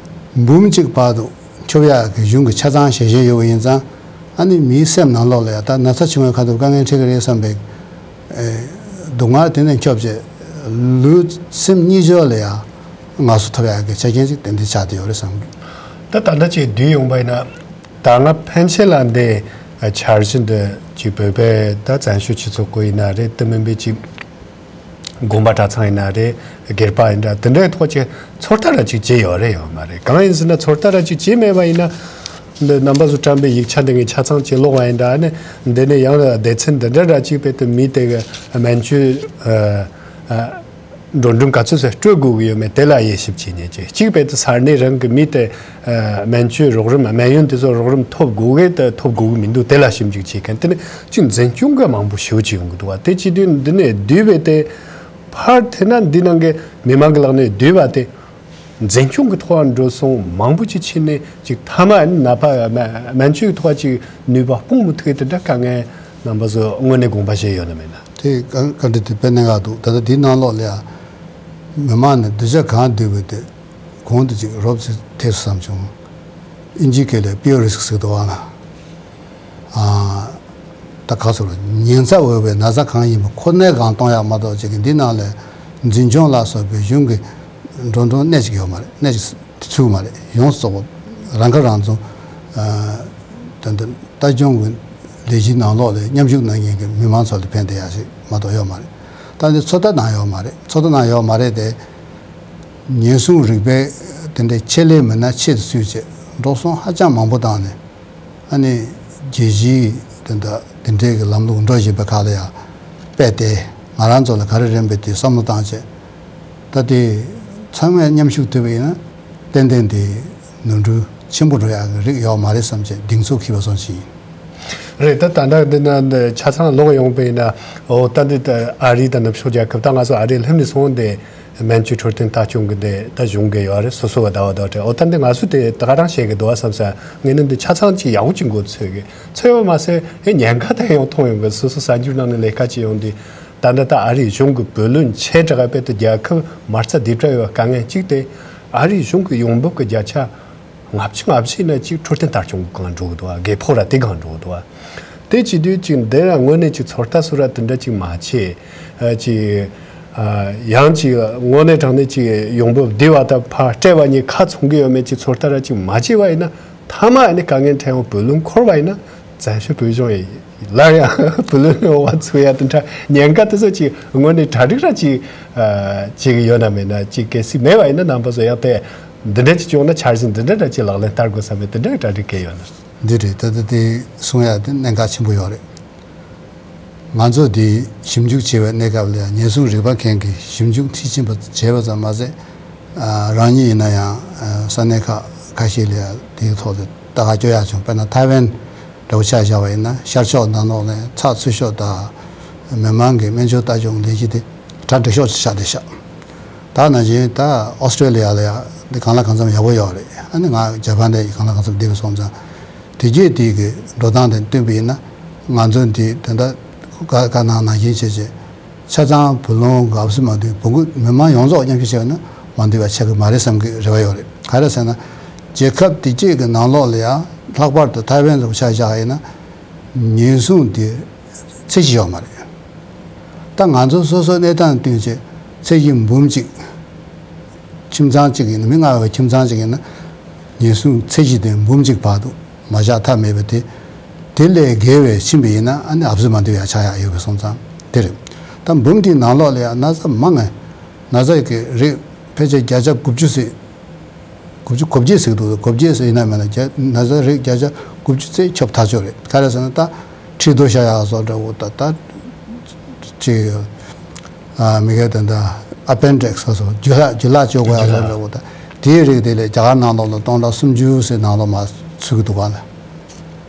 འབུམ་གཅིག་བར་དུ་འཁྱོབ་ཡག་གི་གཞུང་གི་ཆ་ཚང་ཞལ་བཞེས་ཡོད་པ་ཡིན་ཙང་། ཨ་ནི་མིའི་སེམས་ནང་ལོགས་ལ་ཡང་ད་ན་ཚ་བྱུང་བའི་ཁ་ཐུག་དཀའ་ངལ་འཕྲད་ཀྱི་རེད་བསམ་པའི་ཨེ་སྡུག་བསྔལ་དེ་ནས་འཁྱོབ་བྱས། ལུས་སེམས་གཉིས་ཆར་ལ་ཡང་ངལ་གསོ་ཐོབ་ཡག་གི་ཆ་རྐྱེན་ཅིག་ཏན་ཏན་ཆགས་བསྡད་ཡོད་རེད་བསམ་གི། ད་ད་ལྟ་ཅིག་བསྡུས་ཡོང་པ་ཡིན་ན། ད་སྔ་ཕན་ཆད་ལ་འདི་འཆར་གཞི་འདི་ཅིག་བོད་པའི་ད་བཙན་བྱོལ་སྤྱི་ཚོགས་སྐོར་ཡིན་ན་རེད། དེ་མིན་པའི་ཅིག་དགོན་པ་གྲྭ་ཚང་ཡིན་ན་རེད། སྒེར་པ་ཡིན་འདྲ། དེ་འདྲའི་ཐོག་ཅིག་ཚོད་ལྟ་ར་ཅིག་བྱས་ཡོད་རེད་ཡོད་མ་རེད། གང་ཡིན་ཟེར་ན་ཚོད་ལྟ་ར་ཅིག་བྱས་མེད་པ་ཡིན་ན། འདི་རྣམ་པ་ཚོ་བཀྲམ་པའི་ཡིག་ཆ་འདི་ངས་ཆ་ཚང་ཅིག་ཀློག་པ་ཡིན་འདྲ། ཨ་ནི་འདི་ནས་ཡང་སྡེ་ཚན་འདི་འདྲ་ར་ཅིག་དཔེ་དེ་མི་དེ་གི་སྨན་བཅོས་ཨ་ཨ་འགྲོ་གྲོན་ག་ཚོད་ཚོད་སྤྲོད་དགོས་ཀྱི་ཡོད་མེད་དེ་ལ་དབྱེ་ཞིབ་བྱེད་མཁན་ཅིག་གཅིག་དཔེ་དེ་ས་གནས་རང་གི་མི་དེ་ཨ་སྨན་བཅོས་རོགས་རམ། སྨན་ཡོན་དེ་ཚོ་རོགས་རམ་ཐོབ་དགོས་གི་དེ་ཐོབ་དགོས་གི་མི་འདུག་དེ་ལ་ཞིབ་འཇུག་བྱེད་མཁན། དེ་ནས་ཅིག་འཛིན་སྐྱོང་གི་མང་པོ་ཞེ་པོ་ཅིག་ཡོང་གི་འདུག་བ། དེ་བྱེད་དུས་འདི་ནས་བསྡུས་པའི་དེ་ཕར་དེ་ན་འདི་ནང་གི་མི་མང་གི་ལག་ནས་བསྡུས་པ་དེ། འཛིན་སྐྱོང་གི་ཐོག་འགྲོ་སོང་མང་པོ་ཅིག་ཕྱིན་ནས་ཅིག་མཐའ་མ་ནད་པ་སྨན་བཅོས་ཀྱི་ཐོག་ཅིག་ནུས་པ་སྤུངས་མི་ཐུབ་དེ་འདྲ་དཀའ་ངལ་རྣམ་པ་ཚོ་དངོས་གནས་དགོངས་པ་བཞེས་ཡོད་ན་མེད་ན། དེ་བཀའ་བཀའ་འདྲི་དེ་དཔེ་གནད་འགག་འདུག་ད་ལྟ་འདིའི་ནང་ལོགས་ལ་ཡ་མི་མང་ནས་གདུལ་བྱ་གང་བསྡུས་པ་དེ་གོང་དུ་ཅིག་རོབ་ཙམ་ཐེབས་སོང་བསམ་བྱུང་། ཨིན་ཇིའི་སྐད་ལ་པི་ཡོ་རི་སི་ཟེར་འདུག་བ་ན། ཨ། ད་ག་ཚོད་ལ་ཉེན་ཚབས་ཡོད་པའི་ན་ཚ་གང་ཡིན་པ་ཁོ་གནས་གང་གཏོང་ཡག་མ་གཏོགས་ཅིག་གི་འདི་ནང་ལ་འཛིན་སྐྱོང་ལ་སོགས་པའི་གཞུང་གི་འགྲོ་གྲོན་སྣེ་གཅིག་ཡོད་མ་རེད། སྣེ་གཅིག་ཚུད་མ་རེད། ཡོངས་སུ་རྫོགས་པ་རང་ཁ་རང་གསོ། ཨ། ད་ལྟ་ལྟ་སྐྱོང་གི་ལས་གཞིའི་ནང་ལོགས་ལ་མཉམ་ཞུགས་གནང་མཁན་གྱི་མི་མང་ཚོ་ལ་ཕན་བདེ་ཡག་ཞིག་མ་གཏོགས་ཡོད་མ་རེད། ད་འདི་ཚོད་ལྟ་གནང་ཡོད་མ་རེད། ཚོད་ལྟ་གནང་ཡོད་མ་རེད་དེ། ཉེན་སྲུང་རིག་པའི་དེ་འདྲའི་ཆེད་ལས་མི་སྣ་ཆེད་དུ་བཙུགས་བྱས་འགྲོ་སོང་ཧ་ཅང་མང་པོ་བཏང་ནས། ཨ་ནི་རྒྱལ་སྤྱིའི་དེ་འདྲ་དེ་འདྲའི་གི་ལམ་ལུགས་འགྲོ་བཞིན་པའི་ཁག་ལ་ཡང་སྤེལ་ཏེ། ང་རང་ཚོ་ལ་ག་རེ་རན་པའི་དེ་བསམ་བློ་བཏང་བྱས། ད་དེ་ཚང་མས་མཉམ་ཞུགས་ཐུབ་པ་ཡིན་ན་ཏན་ཏན་དེ་ནོར་འཁྲུལ་ཆེན་པོ་འགྲོ་ཡག་གི་རིགས་ཡོད་མ་རེད་བསམ་བྱས་གདེང་ཚོད་འཁེལ་བ་སོང་ཞིག་ཡིན། རེད། ད་ད་ལྟ་འདི་ན་འདི་ཆ་ཚང་ཀློག་ཡོང་པ་ཡིན་ན། འོ་ད་འདི་ད་ཨ་རི་དང་ནུབ་ཕྱོགས་རྒྱལ་ཁབ་ད་ང་ཚོ་ཨ་རི་ལྷོད་ནས་སོང་སྟེ། སྨན་བཅོས་འཕྲོད་བསྟེན་ལྟ་སྐྱོང་གི་དེ་ད་གཞུང་གི་ཡོད་རེད། སོ་སོ་བ་ཟླ་བ་ཟླ་བ་སྤྲད། འོ་ད་འདི་ང་ཚོ་དེ་ད་ག་རང་བཤད་གི་འདུག་བ་བསམ་ས། ངས་ནི་འདི་ཆ་ཚང་ཅིག་ཡག་པོ་ཅིག་མགོ་ཚོས་གི་ཚོས་པ་མ་ཟད་ཨེ་ཉེན་ཁ་དེ་ཡང་མཐོང་ཡོང་གི། སོ་སོ་གསར་འགྱུར་ནང་ནས་ལས་ཀ་ཅིག་ཡོང་དུས། ད་འདི་ད་ཨ་རིའི་གཞུང་གི་བུ་ལོན་ཆེ་དྲགས་པའི་དེ་རྒྱལ་ཁབ་མ་རྩ་སྡེབ་གྲབས་ཡོད་དཀའ་ངལ་གཅིག་དེ། ཨ་རིའི་གཞུང་གི་ཡོང་འབབ་ཀྱི་བརྒྱ་ཆ་ལྔ་བཅུ་ང་བཞི་ནས་གཅིག་འཕྲོད་བསྟེན་ལྟ་སྐྱོང་གི་སྒང་འགྲོ་གི་འདུག་བ། རྒད་པོ་ར་དེ་སྒང་འགྲོ་གི་འདུག་བ། དེ་བྱེད་དུས་ཅིག་འདི་ཡང་དངོས་གནས་ཅིག་ཚོད་ལྟ་སུ་ར་དེ་འདྲ་ཅིག་མ་བྱས། ཨ་ཅིག་ཨ་ཡང་ཅིག་དངོས་གནས་དྲང་གནས་ཅིག་ཡོང་འབབ་བདེ་བ་དང་ཕར་སྤྲད་པ་གཉིས་ཁ་མཚུངས་ཀྱི་ཡོད་མེད་ཅིག་ཚོད་ལྟ་ར་ཅིག་མ་བྱས་པ་ཡིན་ན། མཐའ་མ་ཨ་ནི་དཀའ་ངལ་འཕྲད་ཡོང་བུ་ལོན་འཁོར་བ་ཡིན་ན། བཙན་བྱོལ་བོད་གཞུང་ཡིན། སླར་ཡང་བུ་ལོན་ཡོང་བ་ཚུགས་ཡ་དེ་འདྲ་ཉེན་ཁ་དེ་ཚོ་ཅིག་དངོས་གནས་གྲ་སྒྲིག་ར་ཅིག་ཨ་ཅིག་ཡོད་ན་མེད་ན། ཅིག་གལ་སྲིད་མེད་པ་ཡིན་ན་རྣམ་པ་ཚོ་ཡང་དེ་འདི་འདྲ་ཅིག་བྱུང་ན་འཆར་གཞི་འདི་འདྲ་འདྲ་ཅིག་ལག་ལེན་བསྟར་དགོས་བསམ་པའི་དེ་འདྲ་གྲ་སྒྲིག་གལ་ཡོད་ན། འདི་རེད། ད་ལྟ་དེ་གསུང་ཡ་དེ་གནད་འགག་ཆེན་པོ་ཡོད་རེད། ང་ཚོ་འདི་ཞིབ་འཇུག་བྱེད་པའི་གནས་སྐབས་ལ་ཡང་ཉེན་སྲུང་རིག་པ་མཁན་གྱིས་ཞིབ་འཇུག་མཐིལ་ཕྱིན་པ་བྱས་པ་ཙམ་མ་ཟད། ཨ་རང་ཉིད་ཡིན་ན་ཡང་ཨ་ས་གནས་ཁག་ཁ་ཤས་ལ་ཡང་དེའི་ཐོག་ཏུ་ལྟ་ག་སྐྱོ་ཡག་བྱུང་། དཔེར་ན་ཐའེ་ཝན་འདྲ་བོ་ཆ་བཞག་པ་ཡིན་ན། ཤར་ཕྱོགས་ནང་ལོགས་ནས་ཚགས་ཚུད་ཤོས་དང་མི་མང་གི་སྨན་བཅོས་ལྟ་སྐྱོང་ལས་གཞི་དེ་གྲ་སྒྲིག་ཤོས་ཅིག་ཆགས་བསྡད་ཤག་ད་ནང་བཞིན་ད་ཨོ་སི་ཀྲེ་ལི་ཡ་ལ་ཡང་འདི་གང་ལ་གང་འཚམ་ཡག་པོ་ཡོད་རེད། ཨ་ནི་ང་ཇ་པན་ལ་གང་ལ་གང་འཚམ་བསྡད་པ་སོང་ཙང་། དེ་རྗེས་དེ་གི་འགྲོ་སྟངས་དེ་བསྟུན་པ་ཡིན་ན། ང་ཚོ་འདི་དེ་འདྲ་བཀའ་བཀའ་གནང་ནང་བཞིན་བྱས་བྱས། ཆ་ཚང་བུ་ལོན་གྱི་ཨབ་སི་མ་འདུས། བོད་མི་མང་ཡོངས་རྫོགས་མཉམ་ཞུགས་བྱས་ན་མ་འདུས་པ་ཆགས་ཀྱི་མ་རེད་བསམ་གྱི་རེ་བ་ཡོད་རེད། ག་རེ་ཟེར་ན། རྒྱལ་ཁབ་དེ་གཅིག་གི་ནང་ལོགས་ལ་ཡང་ལྷག་པར་དུ་ཐའེ་ཝན་ལ་ཆ་བཞག་ཡིན་ན་ཉེན་སྲུང་དེ་ཚད་གཞི་ཡོད་མ་རེད། ད་ང་ཚོ་སོ་སོའི་གནས་སྟངས་བསྟུན་བྱས་ཚད་གཞི་འབུམ་གཅིག་ཁྱིམ་ཚང་གཅིག་ཡིན་ན། མི་ལྔ་ཡོད་པའི་ཁྱིམ་ཚང་གཅིག་ཡིན་ན། ཉེན་སྲུང་ཚད་གཞི་དེ་འབུམ་གཅིག་བར་དུ་མ་བཞག་ཐབས་མེད་པ་དེ། དེ་ལས་བརྒལ་བའི་ཕྱིན་པ་ཡིན་ན་ཨ་ནི་ཨབ་སི་མ་འདུས་ཡ་ཆགས་ཡ་ཡོད་པའི་སོང་ཙང་དེ་རེད། ད་འབུམ་དེའི་ནང་ལོགས་ལ་ཡ་ན་ཚ་མང་ང་། ན་ཚ་གི་རིགས་ཕལ་ཆེར་བརྒྱ་ཆ་དགུ་བཅུ་ཙམ། དགུ་བཅུ་གོ་བརྒྱད་ཟེར་གྱི་འདུག་གོ་བརྒྱད་ཟེར་ཡིན་ན་མིན་ན་བརྒྱ། ན་ཚ་རིགས་བརྒྱ་ཆ་དགུ་བཅུ་ཙམ་ཁྱབ་ཐག་ཆོད་རེད། ག་རེ་ཟེར་ན་ད་མཁྲིས་རྡོ་ཤ་ཡག་བཟོ་འདྲ་བོ་ད་ད་ཅིག་ཨ་མི་གའི་ད་ད་ཨ་པེན་ཌིག་སི་སོ་སོ་རྒྱུ་ལྷག་རྒྱུ་ལྷག་བཅོས་དགོས་ཡག་བཟོ་འདྲ་བོ་ད། དེའི་རིགས་དེ་ལས་རྒྱ་གར་ནང་ལོགས་ལ་སྟོང་ཕྲག་སུམ་ཅུ་ཙམ་ནང་ལོགས་མར་ཚུད་ཀྱི་འདུག་ག་ལ།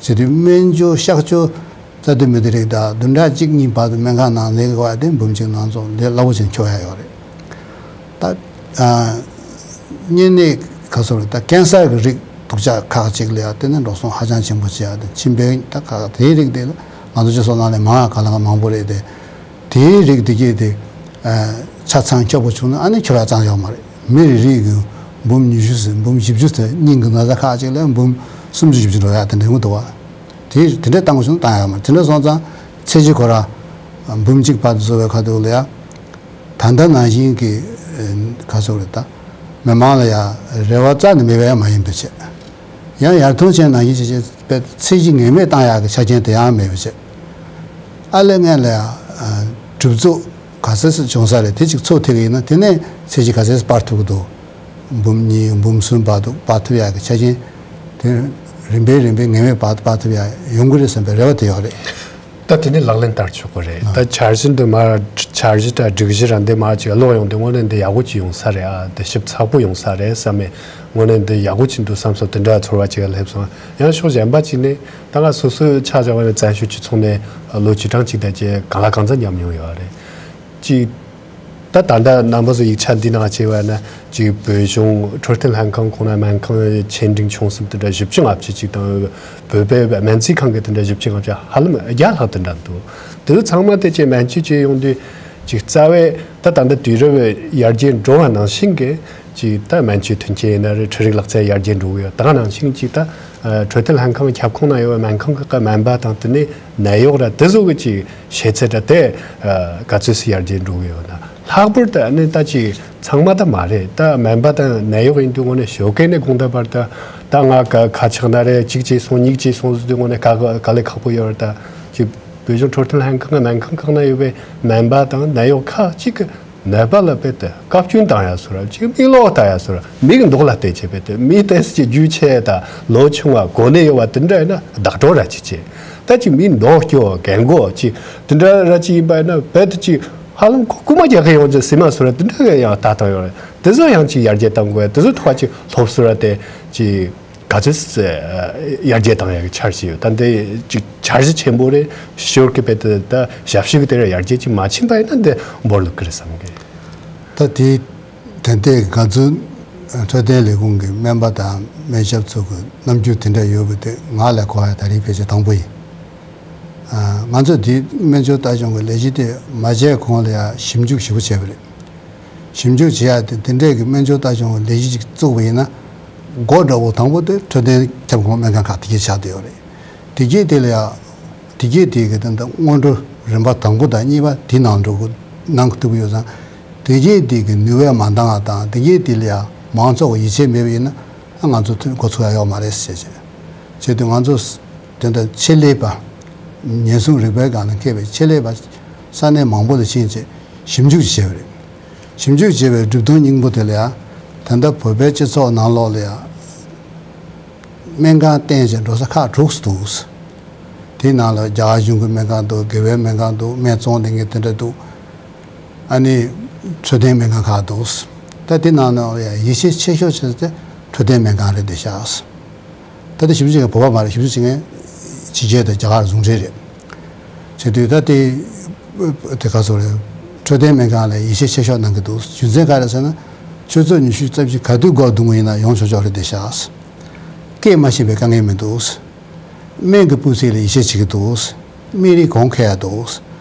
བྱེད་དུས་སྨན་བཅོས་གཤག་བཅོས་རྩ་དོན་མི་དེ་རིགས་དང་བདུན་ཕྲག་གཅིག་གཉིས་བར་དུ་སྨན་ཁང་ནང་གནས་དགོས་ཡག་དེ་འབུམ་གཅིག་ནང་ཚོ་ལས་སླ་པོ་ཅིག་འཁྱོལ་ཡག་ཡོད་རེད། ད་ཨ་གཉན་ནད་ག་ཚོད་རེད། ད་ཀན་སར་གྱི་རིགས་སྡུག་ཅག་ཁག་ཅིག་ལ་ཡ་དེ་ནས་འགྲོ་སོང་ཧ་ཅང་ཆེན་པོ་བྱེད་ཡ་དེ། མཆིན་པའི་ད་ཁག་དེའི་རིགས་དེ་ལ་ང་ཚོ་སྤྱི་ཚོགས་ནང་ལ་མང་ང་ག་ལ་ག་མང་པོ་རེད་དེ། དེའི་རིགས་དེ་གྱད་དེ་ཨ་ཆ་ཚང་འཁྱོག་པོ་བྱུང་ན་ཨ་ནི་འཁྱོལ་ཡ་ཙང་ཡོད་མ་རེད། མི་རེ་རེ་གི་འབུམ་ཉི་ཤུ་ཙམ་འབུམ་བཞི་བཅུ་ཙམ། སྙིང་གི་ན་ཚ་ཁག་ཅིག་ལ་འབུམ་སུམ་ཅུ་བཞི་བཅུ་འགྲོ་ཡ་དེ་འདྲ་ཡོང་གི་འདུག་བ། དེ་དེ་འདྲ་བཏང་དགོས་བྱུང་ན་བཏང་ཡ་ཡོད་མ་རེད། དེ་འདྲ་སོང་ཙང་ཚད་གཞི་ཁོ་ར་འབུམ་གཅིག་བར་དུ་བཟོ་བའི་ཁ་ཐུག་ལ་ཡ། ད་ལྟ་ནང་བཞིན་གྱི་ཨ་ག་ཚོད་རེད། ད་མི་མང་ལ་ཡ་རེ་བ་རྩ་ནས་མེད་པ་ཡང་མ་ཡིན་པའི་ཆེད། ཡང་ཡར་ཐོན་ཅན་ནང་བཞིན་བྱས་བྱས་པའི་ཚད་གཞི་ངེས་མེད་བཏང་ཡག་གི་ཆ་རྐྱེན་དེ་ཡང་མེད་པའི་ཕྱིར། ཨ་ལས་ངན་ལ་ཡང་གྲུབ་ཚུལ་ག་ཚོད་ཙམ་བྱུང་ས་རེད། དེ་ཅིག་ཚོགས་ཐེག་ཡིན་ན་དེ་ནས་ཚད་གཞི་ག་ཚོད་ཙམ་སྤར་ཐུབ་ཀྱི་འདུག་འབུམ་གཉིས་འབུམ་གསུམ་བར་དུ་སྤར་ཐུབ་ཡག་གི་ཆ་རྐྱེན་དེ་རིམ་པས་རིམ་པས་ངེས་མེད་བར་དུ་སྤར་ཐུབ་ཡག་ཡོང་གི་རེད་བསམ་པའི་རེ་བ་དེ་ཡོད་རེད། ད་དེ་ནས་ལག་ལེན་བསྟར་ཆོག་གི་རེད། ད་འཆར་གཞི་འདི་མར་འཆར་གཞི་དང་སྒྲིག་གཞི་ར་འདི་མར་ཅིག་ཀློག་ཡོང་དུས་དངོས་གནས་འདི་ཡག་པོ་ཅིག་ཡོང་ས་རེད་ཨ། འདི་ཞིབ་ཚགས་པོ་ཡོང་ས་རེད་བསམ་མེད། དངོས་གནས་འདི་ཡག་པོ་ཅིག་འདུག་བསམ་སོང་། དེ་འདྲ་ཚོར་བ་ཅིག་སླེབས་སོང་། ཡང་ཕྱོགས་གཞན་པ་ཅིག་ནས་ད་ང་སོ་སོའི་ཆ་བཞག་པ་ནས་བཙན་བྱོལ་སྤྱི་ཚོགས་ནས་ལོ་བཅུ་གྲངས་ཅིག་ད་ཅིག་གང་ལ་གང་འཚམ་མཉམ་མྱོང་ཡོད་རེད། ཅིག་ད་ད་ལྟ་རྣམ་པ་ཚོ་ཡིག་ཆ་འདི་ནང་བྱས་པ་ན་ཅིག་བོད་གཞུང་འཕྲོད་བསྟེན་ལྷན་ཁང་ཁོངས་ན་སྨན་ཁང་ཆེ་འབྲིང་ཆུང་གསུམ་དེ་འདྲ་བཞི་བཅུ་ལྔ་བཅུ་ཅིག་དང་། བོད་པའི་སྨན་རྩིས་ཁང་གི་དེ་འདྲ་བཞི་བཅུ་ལྔ་བཅུ་ཧ་ལམ་བརྒྱ་ལྷག་དེ་འདྲ་འདུག་དེ་ཚོ་ཚང་མ་དེ་ཅིག་སྨན་བཅོས་བྱེད་ཡོང་དུས་ཅིག་རྩ་བའི་ད་ད་ལྟ་དུས་རབས་ཡར་རྒྱས་འགྲོ་བ་ནང་བཞིན་གྱི་ཅིག་ད་སྨན་བཅོས་མཐུན་རྐྱེན་ཡིན་ན་རེད། འཕྲུལ་རིག་ལག་རྩལ་ཡར་རྒྱས་འགྲོ་གི་ཡོད། ད་ག་ནང་བཞིན་ཅིག་ད་འཕྲོད་བསྟེན་ལྷན་ཁང་ཁྱབ་ཁོངས་ན་ཡོད་པའི་སྨན་ཁང་གི་སྨན་པ་དང་དེ་ནས་ནད་གཡོག་ར་དེ་ཚོ་གི་ཅིག་ཤེས་ཚད་ར་དེ་ག་ཚོད་ཙམ་ཡར་རྒྱས་འགྲོ་གི་ཡོད་ན། ལྷག་པར་དུ་ཨ་ནི་ད་ཅིག་ཚང་མ་ད་མ་རེད། ད་སྨན་པ་དང་ནད་གཡོག་ཡིན་དུས་དངོས་གནས་ཞོགས་ཀས་ནས་དགོང་དག་བར་དུ་ད་ང་ཁ་ཆག་ན་རེད། གཅིག་བྱས་སོང་། གཉིས་བྱས་སོང་ཟེར་དུས་དངོས་གནས་དཀའ་དཀའ་ལས་ཁག་པོ་ཡོད་རེད། ད་ཅིག་བོད་གཞུང་འཕྲོད་བསྟེན་ལྷན་ཁང་གི་སྨན་ཁང་ཁག་ན་ཡོད་པའི་སྨན་པ་དང་ནད་གཡོག་ཁག་ཅིག་གི་ནད་པ་ལ་དཔེ་དེ་བཀའ་བཀྱོན་བཏང་ཡ་བཟོ་ར། ཅིག་མིག་ལོག་ལྟ་ཡ་བཟོ་ར། མིག་མདོག་ལ་བལྟས་བྱས་དཔེ་དེ་མི་དེ་ཅིག་རྒྱུས་ཆེ་དང་ལོ་ཆུང་བ་གོ་གནས་ཡོད་པ་དེ་འདྲ་ཡིན་ན་བདག་སྤྲོད་ར་ཅིག་བྱེད། ད་ཅིག་མི་མདོག་སྐྱོ་རྒན་གོག་ཅིག་དེ་འདྲ་ར་ཅིག་ཡིན་པ་ཡིན་ན་དཔེ་དེ་ཅིག་ཧ་ལམ་ཁོ་རྐུ་མ་རྒྱག་གི་ཡོང་ཅིག་སྲིད་མ་བཟོ་ར། དེ་འདྲ་གི་ཡང་ལྟ་སྟངས་ཡོད་རེད། དེ་ཚོ་ཡང་ཅིག་ཡར་རྒྱས་གཏང་དགོས། དེ་ཚོ་ཐོག་ཅིག་སློབ་གསོ་ར་དེ་ཅིག་ག་ཚོད་ཡར་རྒྱས་བཏང་ཡག་གི་འཆར་གཞི་ཡོད། ད་འདི་ཅིག་འཆར་གཞི་ཆེན་པོ་རེད། ཞོར་གི་དཔེ་དེ་ད་ཞབས་ཞུ་གི་དེ་ར་ཡར་རྒྱས་ཅིག་མ་ཕྱིན་པ་ཡིན་ན་འདི་འབོར་ལུག་གི་རེད་བསམ་གི། ད་དེ་ཏན་ཏན་ང་ཚོའི་འཕྲོད་བསྟེན་ལས་ཁུངས་ཀྱི་སྨན་པ་དང་སྨན་ཞབས་ཚོ་གི་རྣམ་འགྱུར་དེ་འདྲ་ཡོད་པ་དེ་ང་ལ་གོ་བ་ད་རེས་ཕལ་ཆེར་དང་པོ་ཡིན། ང་ཚོ་དེ་སྨན་བཅོས་ལྟ་སྐྱོང་གི་ལས་གཞི་དེ་མ་བྱས་གོང་ལ་ཡང་ཞིབ་འཇུག་ཞིབ་པོ་བྱས་པ་རེད། ཞིབ་འཇུག་བྱེད་ཡ་དེ་དེ་འདྲས་ཀྱི་སྨན་བཅོས་ལྟ་སྐྱོང་གི་ལས་གཞི་ཅིག་བཙུགས་པ་ཡིན་ན། འགོ་འདྲ་བོ་དང་པོ་དེ་འཕྲོད་བསྟེན་ཁྱབ་ཁོངས་སྨན་ཁང་ཁག་དེ་གས་ཆགས་བསྡད་ཡོད་རེད། དེ་གས་དེ་ལ་ཡང་དེ་གས་དེ་གི་དེ་འདྲ་སྔོན་འགྲོ་རིམ་པ་དང་པོ་དང་གཉིས་པ་དེ་ནང་འགྲོ་གི་གནང་གི་ཐུབ་ཀྱི་ཡོད་ཙང་། དེ་གས་དེ་གི་ནུས་པ་མ་འདང་བ་དང་དེ་གས་དེ་ལ་ཡང་མང་ཚོགས་ཀྱི་ཡིད་ཆེས་མེད་པ་ཡིན་ན་ང་ཚོ་འགོ་ཚུགས་ཡ་ཡོད་མ་རེད་ཟེར་བྱས། བྱས་དུས་ང་ཚོ་དེ་འདྲ་ཆེད་ལས་པ། ཉེན་སྲུང་རིག་པའི་སྒང་ལ་མཁས་པའི་ཆེད་ལས་པ་ས་གནས་མང་པོ་ལ་ཕྱིན་བྱས་ཞིབ་འཇུག་བྱས་པ་རེད། ཞིབ་འཇུག་བྱས་པའི་གྲུབ་དོན་སྙིང་པོ་དེ་ལ་ཡང་ད་ལྟ་བོད་པའི་སྤྱི་ཚོགས་ནང་ལོགས་ལ་ཡང་སྨན་ཁང་བསྟན་བྱས་འགྲོ་ས་ཁག་དྲུག་ཙམ་འདུག་དེའི་ནང་ལ་རྒྱ་གར་གཞུང་གི་སྨན་ཁང་འདུག་དགེ་བའི་སྨན་ཁང་འདུག་སྨན་བཙོང་བསྡད་མཁན་དེ་འདྲ་འདུག་ཨ་ནི་འཕྲོད་བསྟེན་སྨན་ཁང་ཁག་འདུག་ད་དེ་ནང་ནང་ལ་ཡང་ཡིད་ཆེས་ཆེ་ཤོས་བྱས་ཏེ་འཕྲོད་བསྟེན་སྨན་ཁང་རེད་བསྡད་ཤག་ད་ལྟ་ཞིབ་འཇུག་བྱེད་མཁན་བོད་པ་མ་རེད། ཞིབ་འཇུག་བྱེད་མཁན་ཕྱི་རྒྱལ་དང་རྒྱ་གར་ཟུང་འབྲེལ་རེད། བྱེད་དུས་ད་དེ་དེ་ག་ཚོད་རེད། འཕྲོད་བསྟེན་སྨན་ཁང་ལ་ཡིད་ཆེས་ཆེ་ཤོས་གནང་གི་འདུག་རྒྱུ་མཚན་ག་རེ་ཟེར་ན། ཆུ་ཚོད་ཉི་ཤུ་རྩ་བཞི་ག་དུས་སྒོ་རྡུང་བ་ཡིན་ན་ཡོང་ཆོག་ཆོག་རེད་བསྡད་ཤག་སྐད་མ་ཤེས་པའི་དཀའ་ངལ་མི་འདུག་སྨན་གྱི་སྤུས་ཚད་ལ་ཡིད་ཆེས་བྱེད་ཀྱི་འདུག་སྨན་རིན་གོང་ཁེ་ཡ་འདུག་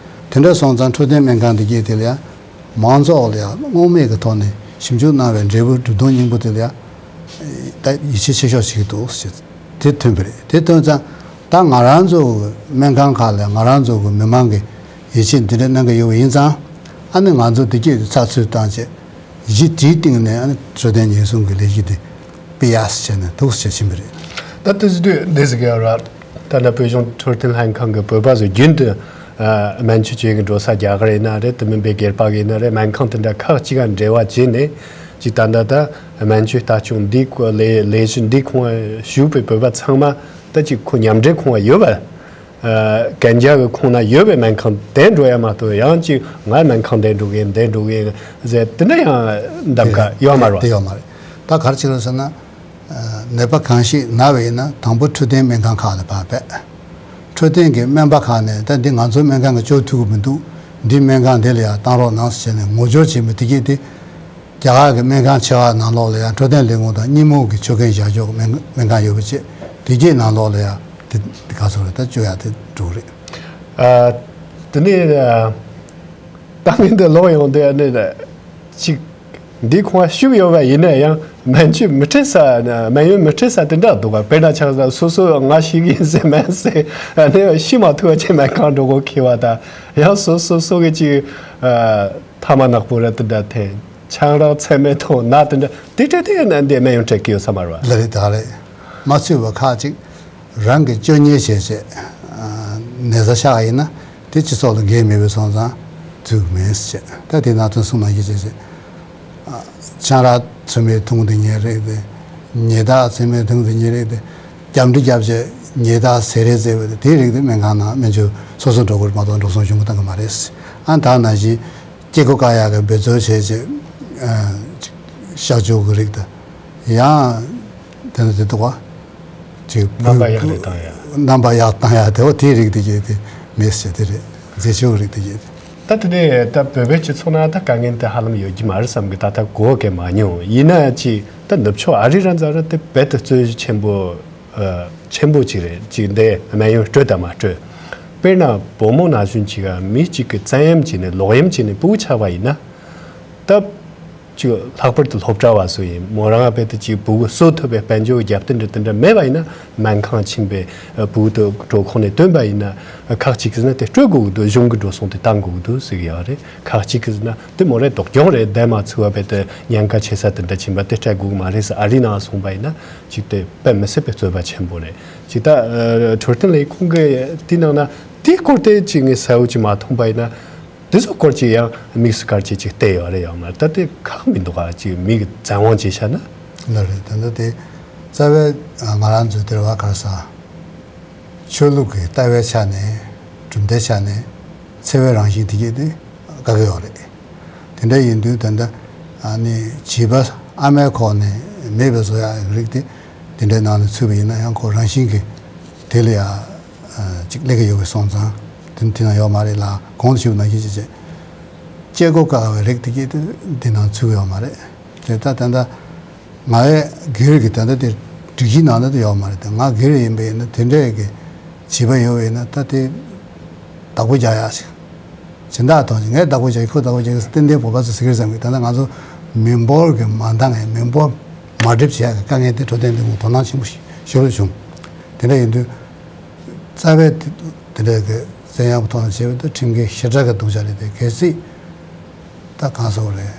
དེ་འདྲ་སོང་ཙང་འཕྲོད་བསྟེན་སྨན་ཁང་འདི་གས་དེ་ལ་ཡང་མང་ཚོགས་ལ་ཡང་སྔོན་མའི་གི་ཐོག་ནས་ཞིབ་འཇུག་གནང་བའི་འབྲས་བུ་གྲུབ་དོན་སྙིང་པོ་དེ་ལ་ཡང་ད་ཡིད་ཆེས་ཆེ་ཤོས་བྱེད་ཀྱི་འདུག་ཞེས་དེ་ཐོན་པ་རེད། དེ་ཐོན་ཙང་ད་ང་རང་ཚོ་གི་སྨན་ཁང་ཁག་ལ་ང་རང་ཚོ་གི་མི་མང་གི་ཡིད་ཆེས་འདི་འདྲ་གནང་གི་ཡོད་པ་ཡིན་ཙང་ཨ་ནི་ང་ཚོ་འདི་གས་ཚགས་ཚུད་བཏང་བྱས། གཞི་དེའི་སྟེང་ནས་ཨ་ནི་འཕྲོད་བསྟེན་ཉེན་སྲུང་གི་ལས་གཞི་དེ་སྤེལ་ཡག་བྱས་ནས་འདུག་ཟེར་བཞིན་པ་རེད། ད་དེ་ཟེར་དུས་འདི་ཟེར་གི་ཡོད་ར། ད་ལྟ་བོད་གཞུང་འཕྲོད་བསྟེན་ལྷན་ཁང་གི་བོད་པ་ཚོ་རྒྱུན་དུ་ཨ་སྨན་བཅོས་བྱེད་གི་འགྲོ་ས་རྒྱ་གར་ཡིན་ན་རེད། དེ་མིན་པའི་སྒེར་པ་ཡིན་ན་རེད། སྨན་ཁང་དེ་འདྲ་ཁག་ཅིག་ག་འབྲེལ་བ་བྱས་ནས་ཅིག་ད་ལྟ་ད་སྨན་བཅོས་ལྟ་སྐྱོང་འདི་ཁོ་ལས་ལས་གཞི་འདི་ཁོང་ཞུགས་པའི་བོད་པ་ཚང་མ་ད་ཅིག་ཁོ་མཉམ་འབྲེལ་ཁོང་ལ་ཡོད་པ། ཨ་གན་རྒྱ་གི་ཁོངས་ན་ཡོད་པའི་སྨན་ཁང་དེ་འགྲོ་ཡ་མ་གཏོགས་ཡང་ཅིག་ང་སྨན་ཁང་དེ་འགྲོ་གི་ཡིན་དེ་འགྲོ་གི་ཡིན་ཟེར་དེ་འདྲ་ཡང་གདམ་ག་ཡོད་མ་རེད་བ། དེ་ཡོད་མ་རེད། ད་ག་རེ་བྱེད་རོགས་ཟེར་ན། ཨ་ནད་པ་གང་ཞིག་ན་བ་ཡིན་ན་དང་པོ་འཕྲོད་བསྟེན་སྨན་ཁང་ཁག་ལ་ཕར་ཕེབས། འཕྲོད་བསྟེན་གྱི་སྨན་པ་ཁག་ནས་ད་འདི་ང་ཚོའི་སྨན་ཁང་གི་ཅོ་ཐུབ་ཀྱི་མི་འདུག་འདི་སྨན་ཁང་དེ་ལ་ཡང་བཏང་རོགས་གནང་ཟེར་ནས་ངོ་སྦྱོར་བྱེད་མི་དེ་གས་དེ། རྒྱ་གར་གྱི་སྨན་ཁང་ཆེ་བ་ནང་ལོགས་ལ་ཡང་འཕྲོད་བསྟེན་ལས་ཁུངས་དང་གཉིད་སྨུག་གི་ཆོད་གན་བཞག་ཆོག་སྨན་སྨན་ཁང་ཡོད་པ་བཅས་དེ་གའི་ནང་ལོགས་ལ་ཡང་དེ་དེ་ག་ཚོད་རེད་ད་བཅོས་ཡག་དེ་འགྲོ་གི་རེད། ཨ་དེ་ནས་ཨ་ད་ངས་འདི་ལོག་ཡོང་དུས་ཨ་ནི་ཅིག་འདི་ཁོང་ཤུགས་ཡོད་པ་ཡིན་ན་ཡང་སྨན་བཅོས་མི་འཕྲད་ས་སྨན་ཡོན་མི་འཕྲད་ས་དེ་འདྲ་འདུག་ག་དཔེར་ན་ཆ་བཞག་སོ་སོ་ང་ཤི་གི་ཡིན་ཟེར་མ་ཟེར་ཨ་ནི་ཤི་མ་ཐུབ་པ་བྱས་སྨན་ཁང་འགྲོ་དགོས་ཁེལ་བ་དང་ཡང་སོ་སོ་སོ་གི་ཅིག་ཨ་ཐ་མག་ནག་པོ་ར་དེ་འདྲ་འཐེན། ཆང་རག་ཚད་མེད་ཐོག་ན་དེ་འདྲ་དེ་འདྲ་དེ་ཡང་ན་འདི་སྨན་ཡོན་སྤྲད་ཀྱི་ཡོད་ས་མ་རེད་བ། ལ་རེད་ད་རེད། མ་ཚུད་པ་ཁག་ཅིག་རང་གི་སྤྱོད་ཉེས་བྱས་བྱས་ནད་གཞི་ཆགས་ཡིན་ན་དེ་སྤྱི་ཚོགས་ལ་འགན་མེད་པའི་སོང་ཙང་འཛུལ་གི་མིན་ཟེར་བྱས་ད་དེ་ནང་དོན་གསུང་ན་ཡིད་ཆེས་བྱས། ཆང་རག་ཚོད་མེད་འཐུང་དེ་ཉེས་རེད་དེ། ཉལ་ཐག་ཚོད་མེད་འཐུང་དེ་ཉེས་རེད་དེ། རྒྱབ་འདྲེ་རྒྱབ་བྱས་ཉལ་ཐག་ཟས་རེད་ཟེར་བ་དེ་དེའི་རིགས་དེ་སྨན་ཁང་ནང་སྨན་བཅོས་སོ་སོ་འགྲོ་དགོས་མ་གཏོགས་འགྲོ་སོང་ཞུ་གི་གཏོང་གི་མ་རེད། ཨ་ད་ནང་བཞིན་སྐྱེ་སྒོ་བཀག་ཡག་གི་འབད་རྩོལ་བྱས་བྱས་གཤག་བཅོས་ཀྱི་རིགས་དང་ཡང་དེ་ཚོ་དེ་འདུག་བ། ཅིག་རྣམ་པ་གཡག་རེ་བཏང་ཡ། རྣམ་པ་གཡག་བཏང་ཡ་དེ་འོ་དེའི་རིགས་དེ་གྱད་དེ་མེད་ཟེར་དེ་རེད། མཛེས་ཆོས་རིགས་དེ་གྱད་དེ། ད་དེ་ནས་ད་བོད་པའི་སྤྱི་ཚོགས་ནང་ད་དཀའ་ངལ་དེ་ཧ་ལམ་ཡོད་ཀྱི་མ་རེད་བསམ་གི་ད་ལྟ་གོ་གི་མ་མྱོང་ཡིན་ན་ཅི་ད་ནུབ་ཕྱོགས་ཨ་རི་ར་འཛམ་ར་དེ་རྦད་དེ་རྩོད་གཞི་ཆེན་པོ་ཨ་ཆེན་པོ་ཅིག་རེད་ཅིག་འདི་སྨན་ཡོན་སྤྲོད་དང་མ་སྤྲོད། དཔེར་ན་བུ་མོ་ན་གཞོན་ཅིག་ག་མི་གཅིག་གི་བཙན་གཡེམ་བྱས་ནས་ལོག་གཡེམ་བྱས་ནས་སྤུ་གུ་ཆགས་པ་ཡིན་ན་ད། ཅིག་ལྷག་པར་དུ་སློབ་གྲྭ་བ་སུ་ཡིན་མོ་རང་རྦད་དེ་ཅིག་སྤུ་གུ་གསོ་ཐུབ་པའི་དཔལ་འབྱོར་རྒྱབ་རྟེན་འདྲ་དེ་འདྲ་མེད་པ་ཡིན་ན་སྨན་ཁང་ཕྱིན་པའི་སྤུ་གུ་དེ་གྲོད་ཁོག་ནས་བཏོན་པ་ཡིན་ན་ཁག་ཅིག་གིས་ན་དེ་སྤྲོད་དགོས་ཀྱི་འདུག་གཞུང་གི་འགྲོ་སོང་དེ་བཏང་དགོས་ཀྱི་འདུག་ཟེར་གྱི་ཡོད་རེད། ཁག་ཅིག་གིས་ན་དེ་མོ་རེད་སྡུག་གྱོང་རེད་བསྡད་མ་ཚུགས་པ་རྦད་དེ་ཉེན་ཁ་ཆེ་ས་དེ་འདྲ་ཕྱིན་པ་དེ་སྤྲད་དགོས་ཀྱི་མ་རེད་ཟེར་ཨ་རིའི་ནང་སོང་པ་ཡིན་ན་ཅིག་དེ་དཔེ་མི་སྲིད་པའི་རྩོད་པ་ཆེན་པོ་རེད། ཅིག་ད་འཕྲོད་བསྟེན་ལས་ཁུངས་ཀྱི་དེའི་ནང་ན་དེའི་སྐོར་དེ་ཅིག་ངས་གསལ་བོ་ཅིག་མ་མཐོང་པ་ཡིན་ན། དེ་ཚོ་སྐོར་ཅིག་ཡང་དམིགས་སུ་བཀར་ཅིག་ཅིག་བལྟས་ཡོད་རེད་ཡང་མ་ད་དེ་ཁག་མི་འདུག་ག་ཅིག་མི་གི་བཙན་དབང་བྱས་བཞག་ན། ལ་རེད་ད་ལྟ་དེ་རྩ་བའི་ང་རང་ཚོའི་དེ་རེད་བ་ག་རེ་ཟ། ཆོས་ལུགས་ཀྱི་ལྟ་བའི་ཆ་ནས་གྲུབ་མཐའི་ཆ་ནས་འཚེ་བའི་རང་བཞིན་དེ་གྱད་དེ་དགག་གི་ཡོད་རེད། དེ་འདྲ་ཡིན་དུས་ད་ལྟ་ཨ་ནི་བྱིས་པ་ཨ་མའི་ཁོག་ནས་མེད་པ་བཟོ་ཡག་གི་རིགས་དེ་དེ་འདྲའི་ནང་ལ་ཚུད་པ་ཡིན་ན་ཡང་ཁོ་རང་བཞིན་གྱིས་དེ་ལ་ཡ། ཅིག་སླེབས་ཀྱི་ཡོད་པའི་སོང་ཙང་དེ་དེ་ན་ཡོད་མ་རེད་ལ་གོང་དུ་ཞུས་ནང་བཞིན་བྱས་བྱས་སྐྱེ་སྒོ་བཀག་པའི་རིགས་དེ་གྱད་དེ་འདི་ནང་ཚུད་ཀྱི་ཡོད་མ་རེད། དེ་ལྟ་ད་ལྟ་ང་ཡི་སྒེར་གྱི་ད་ལྟ་དེ་སྒྲིག་གཞི་ནང་ན་དེ་ཡོད་མ་རེད་དེ་ང་སྒེར་ཡིན་པ་ཡིན་ན་དེ་འདྲའི་གི་བྱིས་པ་ཡོད་པ་ཡིན་ན་ད་དེ་བདག་པོ་རྒྱག་ཡག་ཞིག་སྦྱིན་བདག་གཏོང་ཞིག་ངས་བདག་པོ་རྒྱག་གི་ཁོས་བདག་པོ་རྒྱག་གི་ཏན་ཏན་བོད་པ་ཚོ་ཟེར་གི་རེད་བསམ་གི་ད་ལྟ་ང་ཚོ་མི་འབོར་གྱི་མ་འདང་ངས་མི་འབོར་མ་སྒྲིབ་བྱེད་ཡག་གི་དཀའ་ངལ་དེ་འཕྲོད་བསྟེན་ལས་ཁུངས་དོ་སྣང་ཆེན་པོ་ཞིག་ཞུ་རུ་བྱུང་། དེ་འདྲ་ཡིན་དུས། རྩ་བའི་དེ་འདྲའི་གི་བཙན་གཡེམ་ཐོག་ནས་བྱས་པ་དེ་ཁྲིམས་འགལ་ཞེ་དྲག་གི་སྡུག་ཅག་རེད་དེ་གལ་སྲིད་ད་གང་ཟེར་དགོས་རེད།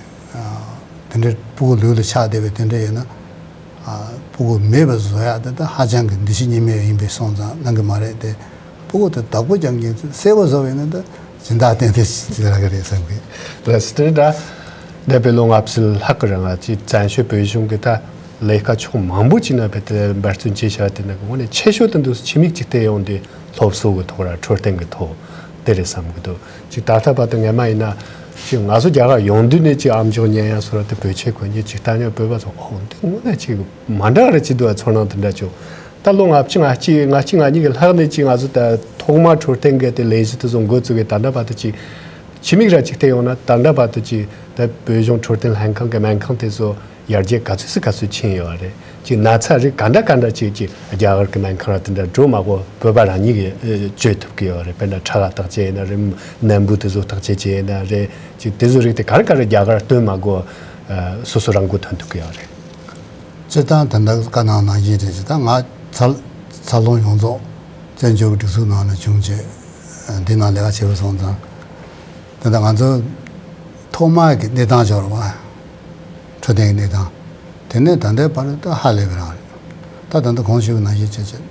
དེ་འདྲའི་སྤུ་གུ་ལུས་ལ་ཆགས་བསྡད་པའི་དེ་འདྲ་ཡིན་ན། སྤུ་གུ་མེད་པ་བཟོ་ཡག་དེ་ད་ཧ་ཅང་གི་འདི་ཕྱི་གཉིས་མེད་ཡིན་པའི་སོང་ཙང་གནང་གི་མ་རེད་དེ། སྤུ་གུ་དེ་བདག་པོ་རྒྱག་མཁན་ཚོས་གསལ་པོ་བཟོ་བ་ཡིན་ན་ད་སྦྱིན་བདག་ཏན་ཏན་ཞིག་རག་གི་རེད་བསམ་གི། ལགས་སོ་དེ་འདྲ། འདས་པའི་ལོ་ལྔ་བཅུ་ལྷག་གི་རིང་ལ་ཅིག་བཙན་བྱོལ་བོད་གཞུང་གི་ད་ལས་ཀ་ཕྱོགས་མང་པོ་ཅིག་ན་བེད་དེ་འབད་བརྩོན་བྱས་བཞག་དེ་ནང་གི་ངོས་ནས་ཆེ་ཤོས་དེ་འདུག་ཕྱི་མིག་ཅིག་བལྟས་ཡོང་དུས་སློབ་གསོ་གི་ཐོག་ར་འཕྲོད་བསྟེན་གི་ཐོག་དེ་རེད་བསམ་གི་འདུག་ཅིག་ད་ལྟ་བར་དུ་ངས་མ་ཡིན་ན་ཅིག་ང་ཚོ་རྒྱ་གར་ཡོང་དུས་ནས་ཅིག་ཨ་མཆོག་ཉན་ཡ་སོ་ར་དེ་བོད་ཆས་གོན་རྒྱུ་ཅིག་ལྟ་ཉོ་བོད་པ་ཚོ་ཨོ་འདི་དངོས་གནས་ཅིག་མ་འདྲ་རེད་ཅིག་འདུག་ཚོར་སྣང་དེ་འདྲ་བྱུང་། ད་ལོ་ལྔ་བཅུ་ང་གཅིག་ང་གཅིག་ང་གཉིས་ཀྱི་ལྷག་ནས་ཅིག་ང་ཚོ་ད་ཐོག་མ་འཕྲོད་བསྟེན་གི་དེ་ལས་གཞི་དེ་ཚོ་འགོ་བཙུགས་གི་ད་ལྟ་བར་དུ་ཅིག་ཕྱི་མིག་ར་ཅིག་བལྟས་ཡོང་ན་ད་ལྟ་བར་དུ་ཅིག་ད་བོད་གཞུང་འཕྲོད་བསྟེན་ལྷན་ཁང་གི་སྨན་ཁང་དེ་ཚོ་ ཡར་རྒྱས་ག་ཚོད་སུ་ག་ཚོད་ཕྱིན་ཡོད་རེད། ཅིག་ན་ཚ་རིགས་ག་འདྲ་ག་འདྲ་ཅིག་ཅིག་རྒྱ་གར་གྱི་སྨན་ཁང་ལ་དེ་འདྲ་འགྲོ་མ་དགོས་བོད་པ་རང་ཉིད་ཀྱིས་ཨེ་བཅོས་ཐུབ་ཀྱི་ཡོད་རེད། དཔེར་ན་ཁྲག་ལ་བརྟག་དཔྱད་ཡིན་ན་རེད། ནད་འབུ་དེ་ཚོ་བརྟག་དཔྱད་བྱས་ཡིན་ན་རེད། ཅིག་དེ་ཚོ་རིགས་དེ་ག་རེ་ག་རེ་རྒྱ་གར་སྟོན་མ་དགོས་ཨ་སོ་སོ་རང་མགོ་ཐོན་ཐུབ་ཀྱི་ཡོད་རེད། སྤྱིར་བཏང་ད་ལྟ་བཀའ་གནང་ནང་བཞིན་རེད། ཅིག་ད་ང་འཚར་འཚར་ལོངས་ཡོངས་རྫོགས་བཙན་བྱོལ་གྱི་སྒྲིག་འཛུགས་ནང་ནས་བྱུང་བྱས་འདི་ནང་ལས་ཀ་བྱས་པ་སོང་ཙང་། ད་ལྟ་ང་ཚོ་ཐོག་མ་གི་གནས་སྟངས་སྦྱོར་བ། འཕྲོད་བསྟེན་གྱི་གནས་སྟངས། དེ་ནས་ད་ལྟའི་བར་དུ་ཧ་ལས་པའི་རང་རེད། ད་ད་ལྟ་གོང་ཞུས་པ་ནང་བཞིན་བྱས་བྱས།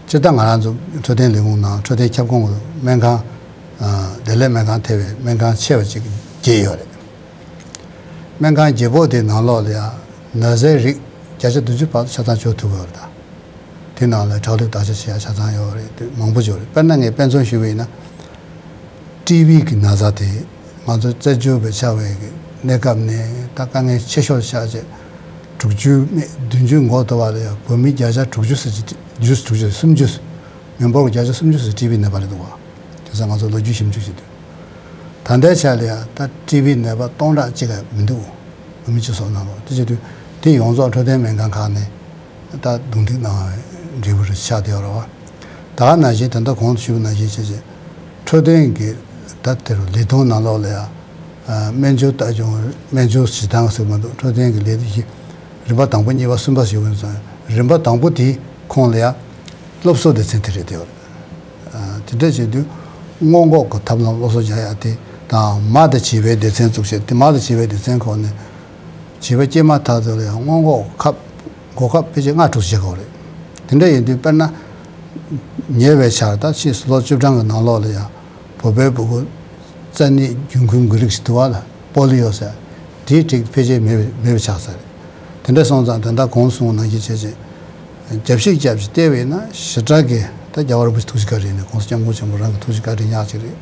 སྤྱིར་བཏང་ང་རང་ཚོ་འཕྲོད་བསྟེན་ལས་ཁུངས་ནང་འཕྲོད་བསྟེན་ཁྱབ་ཁོངས་ཀྱི་སྨན་ཁང་། བདེ་ལེགས་སྨན་ཁང་ཐེ་བའི་སྨན་ཁང་ཆེ་བ་ཅིག་བརྒྱད་ཡོད་རེད། སྨན་ཁང་བརྒྱད་པོ་དེའི་ནང་ལོགས་ལ་ཡང་ན་ཚའི་རིགས་བརྒྱ་ཆ་བདུན་ཅུ་བར་དུ་ཆ་ཚང་འཇོག་ཐུབ་ཀྱི་ཡོད་རེད་ད། དེ་ནང་ལ་ཁྲག་ལུད་བརྟག་དཔྱད་བྱེད་ཡ་ཆ་ཚང་ཡོད་རེད། དེ་མང་པོ་ཡོད་རེད། དཔེར་ན་ངས་དཔེ་མཚོན་ཞུས་པ་ཡིན་ན། ཊི་བི་གི་ན་ཚ་དེ་ང་ཚོ་བཙན་བྱོལ་བའི་ཆགས་པའི་གི་གནས་སྐབས་ནས་ད་དཀའ་ངལ་ཆེ་ཤོས་ཆགས་བྱས། དྲུག་ཅུ་མེད་བདུན་ཅུ་འགོ་དུ་བ་ལ་ཡང་བོད་མི་བརྒྱ་ཆ་དྲུག་ཅུ་ཟེར་གྱི་བརྒྱ་ཆ་དྲུག་ཅུ་སུམ་ཅུ། མི་འབོར་བརྒྱ་ཆ་སུམ་ཅུ་ཟེར་ཊི་བི་ནད་པ་རེད་འདུག་བ། དེ་ཚོ་ང་ཚོ་ལོ་རྒྱུས་ཞིབ་འཇུག་བྱེད་དུས། ད་ལྟའི་ཆ་ལ་ཡང་ད་ཊི་བི་ནད་པ་སྟོང་ཕྲག་གཅིག་ལས་མི་འདུག་བོད་མི་སྤྱི་ཚོགས་ནང་ལོགས། དེ་བྱེད་དུས་དེ་ཡོངས་རྫོགས་འཕྲོད་བསྟེན་སྨན་ཁང་ཁག་ནས་ད་རྡུང་རྡེག་གནང་བའི་འབྲས་བུ་རེད་ཆགས་བསྡད་ཡོད་རེད་བ། ད་ག་ནང་བཞིན་ད་ལྟ་གོང་དུ་ཞུས་པ་ནང་བཞིན་བྱས་བྱས། འཕྲོད་བསྟེན་གྱི་ད་དེ་རུ་ལས་དོན་ནང་ལོགས་ལ་ཡང་། སྨན་བཅོས་ལྟ་སྐྱོང་། སྨན་བཅོས་བྱེད་སྟངས་ཟེར་མ་གཏོགས་འཕྲོད་བསྟེན་གྱི་ལས་དེ་བཞི། རིམ་པ་དང་པོ་གཉིས་པ་གསུམ་པ་ཞུ་བ་ཡིན་ཙང་རིམ་པ་དང་པོ་དེའི་ཁོངས་ལ་ཡང་སློབ་གསོ་སྡེ་ཚན་དེ་རེད་དེ། དེ་འདྲ་བྱེད་དུས་སྔོན་འགོག་གི་ཐབས་ལམ་སློབ་གསོ་རྒྱག་ཡ་དེ་དང་། མ་དང་བྱིས་པའི་སྡེ་ཚན་བཙུགས་བྱས་དེ། མ་དང་བྱིས་པའི་སྡེ་ཚན་ཁོངས་ནས་བྱིས་པ་སྐྱེས་མ་ཐག་ཏུ་ལ་ཡང་སྔོན་འགོག་ཁབ་འགོག་ཁབ་ཕལ་ཆེར་ལྔ་དྲུག་བྱེད་དགོས་རེད། དེ་འདྲ་ཡིན་དུས་དཔེར་ན་ཉེ་བའི་ཆར་ད་ཕྱིས་སུ་ལོ་བཅུ་གྲངས་ཀྱི་ནང་ལོགས་ལ་ཡང་བོད་པའི་སྤུ་གུ་རྩ་གཉིས་རྒྱུད་འཁུམས་ཀྱི་རིགས་ཤིག་འདུག་བ་ལ། པོ་ལི་ཡོ་ཟེར། དེའི་རིགས་ཕལ་ཆེར་མེད་པ་མེད་པ་ཆགས་ཚར་རེད། དེ་འདྲ་སོང་ཙང་དོན་དག་གོང་གསུངས་ནང་བཞིན་བྱས་བྱས། རྒྱབ་བཤིག་རྒྱབ་བཤིག་བལྟས་པ་ཡིན་ན་ཞེ་དྲག་གི་ད་རྒྱལ་བ་རིན་པོ་ཆེ་ཐུགས་རྗེ་བཀའ་དྲིན་ནས་༸གོང་ས་༸སྐྱབས་མགོན་ཆེན་པོ་རང་གི་ཐུགས་རྗེ་བཀའ་དྲིན་ཉག་གཅིག་རེད།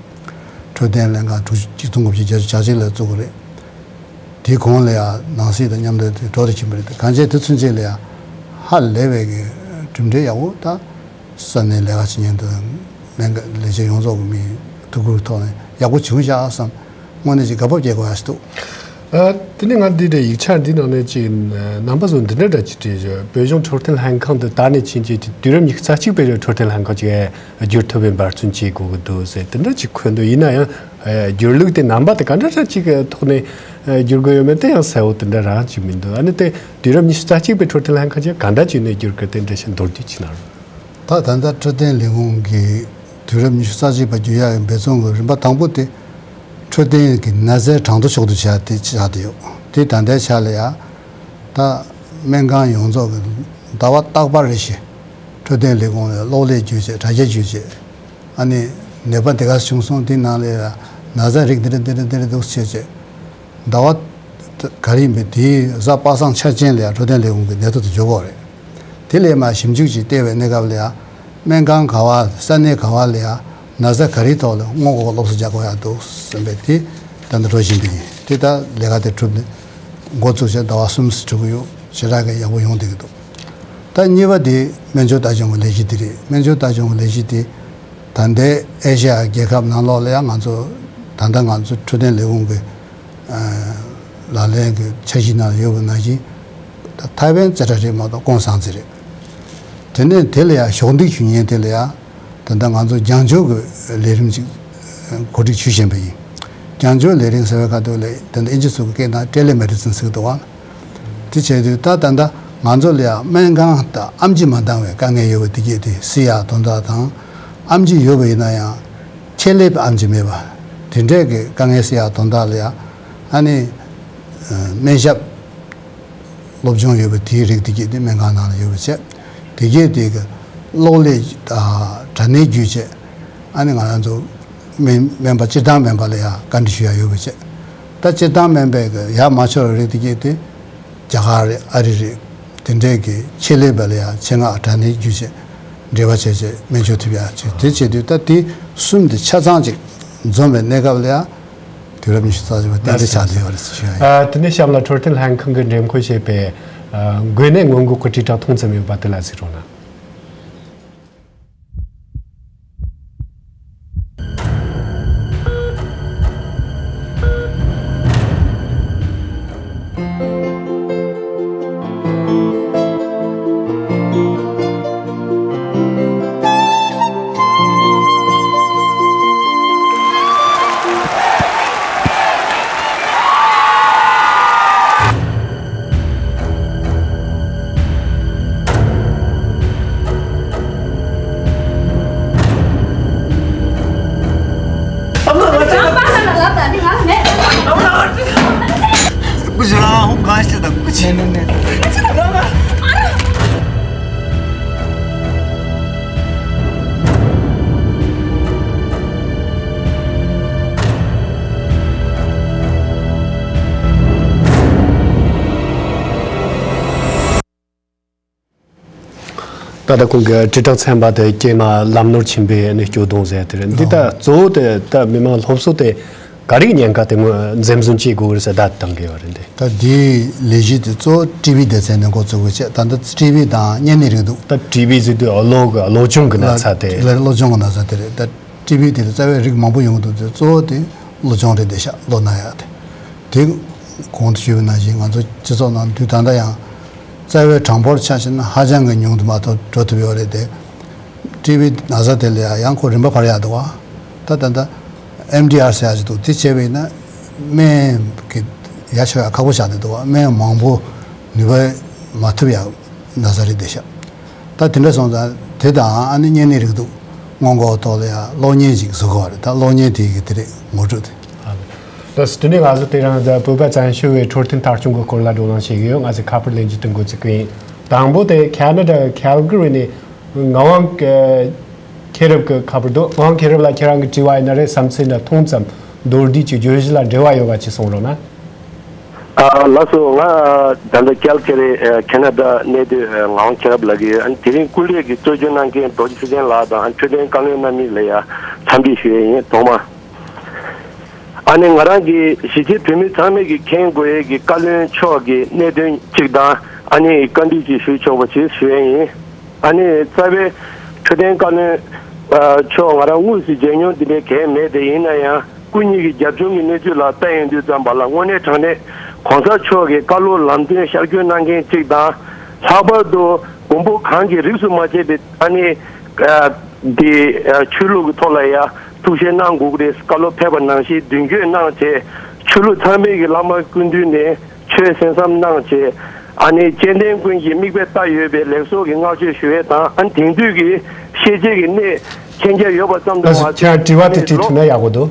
འཕྲོད་བསྟེན་ལྷན་ཁང་དྲུག་ཅུ་གཅིག་སྟོང་དགུ་བརྒྱ་བརྒྱད་ཅུ་གྱ་གཅིག་ལ་བཙུགས་པ་རེད། དེའི་གོང་ལ་ཡང་ནང་སྲིད་དང་མཉམ་འབྲེལ་དུ་འགྲོ་དུ་ཕྱིན་པ་རེད། གང་བྱས་དེ་ཚུན་ཆད་ལ་ཡང་ཧ་ལས་པའི་གི་གྲུབ་འབྲས་ཡག་པོ་ད། ས་གནས་ལས་ཀ་བྱེད་མཁན་དང་སྨན་ཁང་ལས་བྱེད་ཡོངས་རྫོགས་ཀྱི་མིའི་ཐུགས་ཁུར་ཐོག་ནས་ཡག་པོ་བྱུང་བཞག་བསམ། དངོས་གནས་ཅིག་དགའ་སྤོབས་སྐྱེ་དགོས་ཡ་ཞིག་འདུག་ཨ། དེ་ནས་ང་འདི་འདྲའི་ཡིག་ཆ་འདི་ནང་ནས་ཅིག་རྣམ་པ་ཚོ་འདི་འདྲ་འདྲ་ཅིག་བྲིས་བཞག་བོད་གཞུང་འཕྲོད་བསྟེན་ལྷན་ཁང་དུ་ད་ནས་ཕྱིན་ཆད་ཀྱི་དུས་རབས་ཉི་ཤུ་རྩ་གཅིག་པའི་འཕྲོད་བསྟེན་ལྷན་ཁང་ཅིག་བསྒྱུར་ཐུབ་པའི་འབད་བརྩོན་བྱེད་དགོས་ཀྱི་འདུག་ཟེར་དེ་འདྲ་ཅིག་འཁོད་འདུག་ཡིན་ན་ཡང་བསྒྱུར་ལུགས་དེ་རྣམ་པ་དེ་ག་འདྲ་འདྲ་ཅིག་གི་ཐོག་ནས་བསྒྱུར་དགོས་ཡོད་མེད་དེ་ཡང་གསལ་བོ་དེ་འདྲ་རང་ཅིག་མི་འདུག་ཨ་ནི་དེ་དུས་རབས་ཉི་ཤུ་རྩ་གཅིག་པའི་འཕྲོད་བསྟེན་ལྷན་ཁང་ཅིག་ག་འདྲ་ཅིག་ནས་བསྒྱུར་དགོས་དེ་འདྲ་ཞིག་མདོར་བསྡུས་ཅིག་གནང་རོགས། ད་ད་ལྟ་འཕྲོད་བསྟེན་ལས་ཁུངས་ཀྱི་དུས་རབས་ཉི་ཤུ་རྩ་གཅིག་པ་བསྒྱུར་ཡག་གི་འབད་བརྩོན་གྱི་རིམ་པ་དང་པོ་དེ་འཕྲོད་བསྟེན་གྱི་ན་ཚའི་གྲངས་ཐོ་ཕྱོགས་བསྡུ་བྱ་དེ་ཆགས་བསྡད་ཡོད། དེ་ད་ལྟའི་ཆ་ལ་ཡང་ད་སྨན་ཁང་ཡོངས་རྫོགས་ཀྱི་ཟླ་བ་རྟག་པར་རེ་བཞིན་འཕྲོད་བསྟེན་ལས་ཁུངས་ལ་གློག་ཀླད་བརྒྱུད་བྱས། དྲ་རྒྱ་བརྒྱུད་བྱས། ཨ་ནི་ནད་པ་དེ་ག་བྱུང་སོང་དེ་ནང་ལ་ཡང་ན་ཚ་རིགས་འདི་འདྲ་འདི་འདྲ་འདི་འདྲ་འདུག་བྱས་བྱས། ཟླ་བ་ག་རེ་ཡིན་པའི་དེའི་གཟའ་པ་སངས་འཆར་ཅན་ལ་ཡང་འཕྲོད་བསྟེན་ལས་ཁུངས་ཀྱི་ནད་ཐོ་དེ་འབྱོར་གྱི་ཡོད་རེད། དེ་ལས་མར་ཞིབ་འཇུག་ཅིག་བལྟས་པའི་གནས་སྐབས་ལ་ཡང་སྨན་ཁང་ག་བ། ས་གནས་ག་བ་ལ་ཡང་ན་ཚ་ག་རེའི་ཐོག་ལ་སྔོན་འགོག་སློབ་གསོ་རྒྱག་དགོས་ཡག་འདུག་བསམ་པའི་དེ་ད་ལྟ་འགྲོ་བཞིན་པ་ཡིན། དེ་ད་ལས་ཀ་དེ་གྲུབ་ནས་འགོ་བཙུགས་བྱས་ཟླ་བ་གསུམ་ཙམ་འགྲོ་གི་ཡོད། ཞེ་དྲག་གི་ཡག་པོ་ཡོང་བསྡད་ཀྱི་འདུག་ད་གཉིས་པ་དེ་སྨན་བཅོས་ལྟ་སྐྱོང་གི་ལས་གཞི་དེ་རེད། སྨན་བཅོས་ལྟ་སྐྱོང་གི་ལས་གཞི་དེ་ད་ལྟའི་ཨེ་ཤ་ཡ་རྒྱལ་ཁབ་ནང་ལོགས་ལ་ཡང་ང་ཚོ་ད་ལྟ་ང་ཚོ་འཕྲོད་བསྟེན་ལས་ཁུངས་ཀྱི་ལག་ལེན་གྱི་འཆར་གཞི་ནང་ཡོད་པ་ནང་བཞིན་ད་ཐའེ་ཝན་རྩེ་གྲས་རེད་མ་གཏོགས་ཀོང་སངས་རྩེ་རེད། དེ་ནས་དེ་ལ་ཡང་གཞོགས་འདེགས་ཞུ་མཁན་དེ་ལ་ཡང་ད་ལྟ་ང་ཚོ་རྒྱང་སྐྱོད་ཀྱི་ལས་རིམ་ཅིག་གོ་སྒྲིག་ཞུ་བཞིན་པ་ཡིན། རྒྱང་སྐྱོད་ལས་རིམ་ཟེར་བའི་ཁ་ཐུག་ལ་ད་ལྟ་ཨིན་ཇི་ཚུགས་ཀྱི་སྐད་ནང་ཊེ་ལེ་མེ་ཌི་སིན་ཟེར་གྱི་འདུག་བ། དེ་བྱས་དུས་ད་ད་ལྟ་ང་ཚོ་ལ་ཡང་སྨན་ཁང་དང་ཨེམ་ཆི་མ་འདང་བའི་དཀའ་ངལ་ཡོད་པ་དེ་གས་དེ་སེལ་ཡག་དོན་དག་དང་། ཨེམ་ཆི་ཡོད་པ་ཡིན་ན་ཡང་ཆེད་ལས་པའི་ཨེམ་ཆི་མེད་པ། དེ་འདྲས་ཀྱི་དཀའ་ངལ་སེལ་ཡག་དོན་དག་ལ་ཡང་ཨ་ནི་སྨན་ཞབས་སློབ་སྦྱོང་ཡོད་པ་དེའི་རིགས་དེ་གས་དེ་སྨན་ཁང་ནང་ལ་ཡོད་པ་བྱས། དེ་གས་དེ་གི་གློག་ཀླད་དྲ་གནས་བརྒྱུད་བྱས། ཨ་ནི་ང་རང་ཚོ་སྨན་སྨན་པ་སྤྱིར་བཏང་སྨན་པ་ལ་ཡང་བཀའ་འདྲི་ཞུ་ཡ་ཡོད་པ་བྱས། ད་སྤྱིར་བཏང་སྨན་པའི་གི་ཡར་མ་ཤོར་བའི་རིགས་དེ་གས་དེ་རྒྱ་གར་རེད། ཨ་རི་རེད། དེ་འདྲས་ཀྱི་ཆེད་ལས་པ་ལ་ཡང་ཆེད་མངགས་དྲ་གནས་བརྒྱུད་བྱས་འབྲེལ་བ་བྱས་བྱས་སྨན་བཅོས་ཐུབ་ཡ་ཅིག་དེ་བྱེད་དུས་ད་དེ་གསུམ་དེ་ཆ་ཚང་ཅིག་འཛོམས་པའི་གནས་སྐབས་ལ་ཡང་དུས་རབས་ཉི་ཤུ་རྩ་གཅིག་པ་ཏན་ཏན་ཆགས་བསྡད་ཡོད་རེད་ཟེར་ཞུ་ཡ་ཡིན། ཨ། དེ་ནས་གཤམ་ལ་འཕྲོད་བསྟེན་ལྷན་ཁང་གིས་འགྲེམས་སྤེལ་བྱས་པའི་ཨ་འགོས་ནད་སྔོན་འགོག་གི་དྲིལ་བསྒྲགས་ཐུང་ཙམ་ཡོད་པ་དེ་ལ་གཟིགས་རོགས་གནང་། ཨ་ཅེ་དང་ཀུ་ཅེ། མེད་མེད་མེད། ཨ་ཅེ་དང་ལོ་མ། ད་ལྟ་ཁོང་གི་དྲིལ་བསྒྲགས་ཚན་པ་དེ་སྐྱེས་མ་ལམ་ནོར་ཆེན་པོའི་ནི་སྐྱོ་གདུང་ཟེར་དེ་རེད། འདི་ད་གཙོ་བོ་དེ་ད་མི་མང་སློབ་གསོ་དེ་ག་རེ་ཉེན་ཁ་དེ་ངོས་འཛེམ་ཟོན་བྱེད་དགོས་རེད་ཟེར་བརྡ་བཏང་གི་ཡོད་རེད་འདི། ད་འདིའི་ལས་གཞི་དེ་གཙོ་བོ་ཊི་བི་སྡེ་ཚན་ནས་འགོ་བཙུགས་པའི་ཆེད། ད་ལྟ་ཊི་བི་དང་གཉན་ནད་རེག་དུག་ད་ཊི་བི་ཟེར་དུས་གློ་གློ་གཅོང་གི་ན་ཚ་དེ། ལ་གློ་གཅོང་གི་ན་ཚ་དེ་རེད། ད་ཊི་བི་དེ་ལ་རྩ་བའི་རིགས་མང་པོ་ཡོང་གི་འདུག་དེ་གཙོ་བོ་དེ་གློ་གཅོང་རེད་བསྡད་ཤག་གློ་ན་ཡག་དེ། དེ་གོང་དུ་ཞུས་པ་ནང་བཞིན་ང་ཚོ་སྤྱི་ཚོགས་ནང་དུས་ད་ལྟ་ཡང་རྩ་བའི་གྲངས་འབོར་ཆ་བཞག་ན་ཧ་ཅང་གི་ཉུང་དུ་མ་གཏོགས་འགྲོ་ཐུབ་ཡོད་རེད་དེ། ཊི་བི་ན་ཚ་དེ་ལ་ཡང་ཁོ་རིམ་པ་འཕར་ཡག་འདུག་བ། ད་ད་ལྟ་ཨེམ་ཌི་ཨར་ཟེར་ཡག་ཅིག་འདུག་དེ་བྱས་པ་ཡིན་ན་སྨན་གྱི་ཡ་ཆོག་ཡག་ཁག་པོ་ཆགས་བསྡད་འདུག་བ། སྨན་མང་པོ་ནུས་པ་མ་ཐུབ་ཡག་ན་ཚ་རེད་བསྡད་ཤག་ད་དེ་འདྲ་སོང་ཙང་དེ་དང་ཨ་ནི་གཉན་ནད་རེག་དུག་སྔོན་འགོག་ཐོག་ལ་ཡང་གློག་བརྙན་ཅིག་བཟོ་དགོས་པ་རེད། ད་གློག་བརྙན་དེ་གི་དེ་རེད་ངོ་སྤྲོད་དེ། ལགས་སོ། དེ་ནས་ང་ཚོ་དེ་རིང་བོད་པ་བཙན་བྱོལ་བའི་འཕྲོད་བསྟེན་མཐའ་སྐྱོང་གི་སྐོར་ལ་བགྲོ་གླེང་བྱེད་ཀྱི་ཡོད། ང་ཚོས་ཁ་པར་ལེན་རྒྱུ་དེ་འགོ་བཙུགས་ཀྱི་ཡིན། དང་པོ་དེ་ཁ་ན་ཌ་ཁལ་གྷ་རི་ནས་ངག་དབང་མཁྱེན་རབ་ཀྱི་ཁ་པར་འདུག་ངག་དབང་མཁྱེན་རབ་ལགས། ཁྱེད་རང་གི་དྲི་བ་ཡིན་ན་རེད། བསམ་ཚུལ་ཡིན་ན་ཐུང་ཙམ། མདོར་བསྡུས་ཀྱི་བརྗོད་གཞི་ལ་འབྲེལ་བ་ཡོད་པ་ཅིག་གསུང་རོགས་གནང་། ཨ། ལགས་སོ། ང་ད་ལྟ་ཀལ་ཀ་རི་ཨ་ཁ་ན་ཌ་གནས་སྡོད་ཨ་ངག་དབང་མཁྱེན་རབ་ལགས་ཀྱི་ཨ་ནི་དེ་རིང་སྐུ་ལས་ཀྱི་གཙོ་སྐྱོང་གནང་མཁན་རྡོ་རྗེ་ཚེ་བརྟན་ལགས་དང་ཨ་འཕྲོད་བསྟེན་བཀའ་བློན་རྣམ་གཉིས་ལ་ཡང་འཚམས་འདྲི་ཞུ་ཡས་ཡིན། ཐོག་མར་ཨ་ནི་ང་རང་གིས་གཞིས་བྱེས་བོད་མི་ཚང་མས་ཀྱིས་མཁྱེན་དགོས་ཡས་ཀྱི་བཀའ་བློན་མཆོག་གི་གནད་དོན་གཅིག་དང་ཨ་ནི་བཀའ་འདྲི་ཅིག་ཞུ་ཆོག་པ་ཅིག་ཞུ་ཡས་ཡིན། ཨ་ནི་རྩ་བའི་འཕྲོད་བསྟེན་བཀའ་བློན་ཨ་མཆོག་ང་རང་དངོས་སུ་མཇལ་མྱོང་འདི་འདྲའི་གང་ཡང་མེད་དེ། ཡིན་ན་ཡང་སྐུ་ཉིད་ཀྱི་རྒྱབ་ལྗོངས་ཀྱི་གནས་ཚུལ་ལ་ལྟ་ཡོང་དུས་ཙམ་པ་ལ་དངོས་གནས་དྲང་གནས་གོང་ས་མཆོག་གི་བཀའ་སློབ་ལམ་སྟོན་ཤར་བསྐྱོད་གནང་མཁན་གཅིག་དང་། ལྷག་པར་དུ་མགོན་པོ་གང་གིས་རིས་སུ་མ་ཆད་པའི་ཨ་ནི་ཨ་འདི་ཨ་ཆོས་ལུགས་ཀྱི་ཐོག་ལ་ཡང་ཐུགས་བཞེད་གནང་དགོས་ཀྱི་རེད། བཀའ་སློབ་ཕེབས་པ་ནང་བཞིན་མདུན་སྐྱོད་གནང་བྱས། ཆོས་ལུགས་ཚང་མའི་གི་བླ་མ་སྐུ་མདུན་ནས་ཆོས་གསན་བསམ་གནང་བྱས། ཨ་ནི་སྤྱན་ལྡན་ཀུན་གྱིས་མིག་དཔེ་ལྟ་ཡོད་པའི་ལེགས་ཚོགས་ཀྱི་བསྔགས་བརྗོད་ཞུ་ཡས་དང་། ཨ་ནི་དེང་དུས་ཀྱི་ཤེས་བྱའི་གི་གནས་མཁྱེན་རྒྱ་ཡོད་པ་ཙམ་དུ་མ་ཟད། ཁྱེད་རང་དྲི་བ་དེ་དྲིས་ཐུབ་ན་ཡག་པོ་འདུག་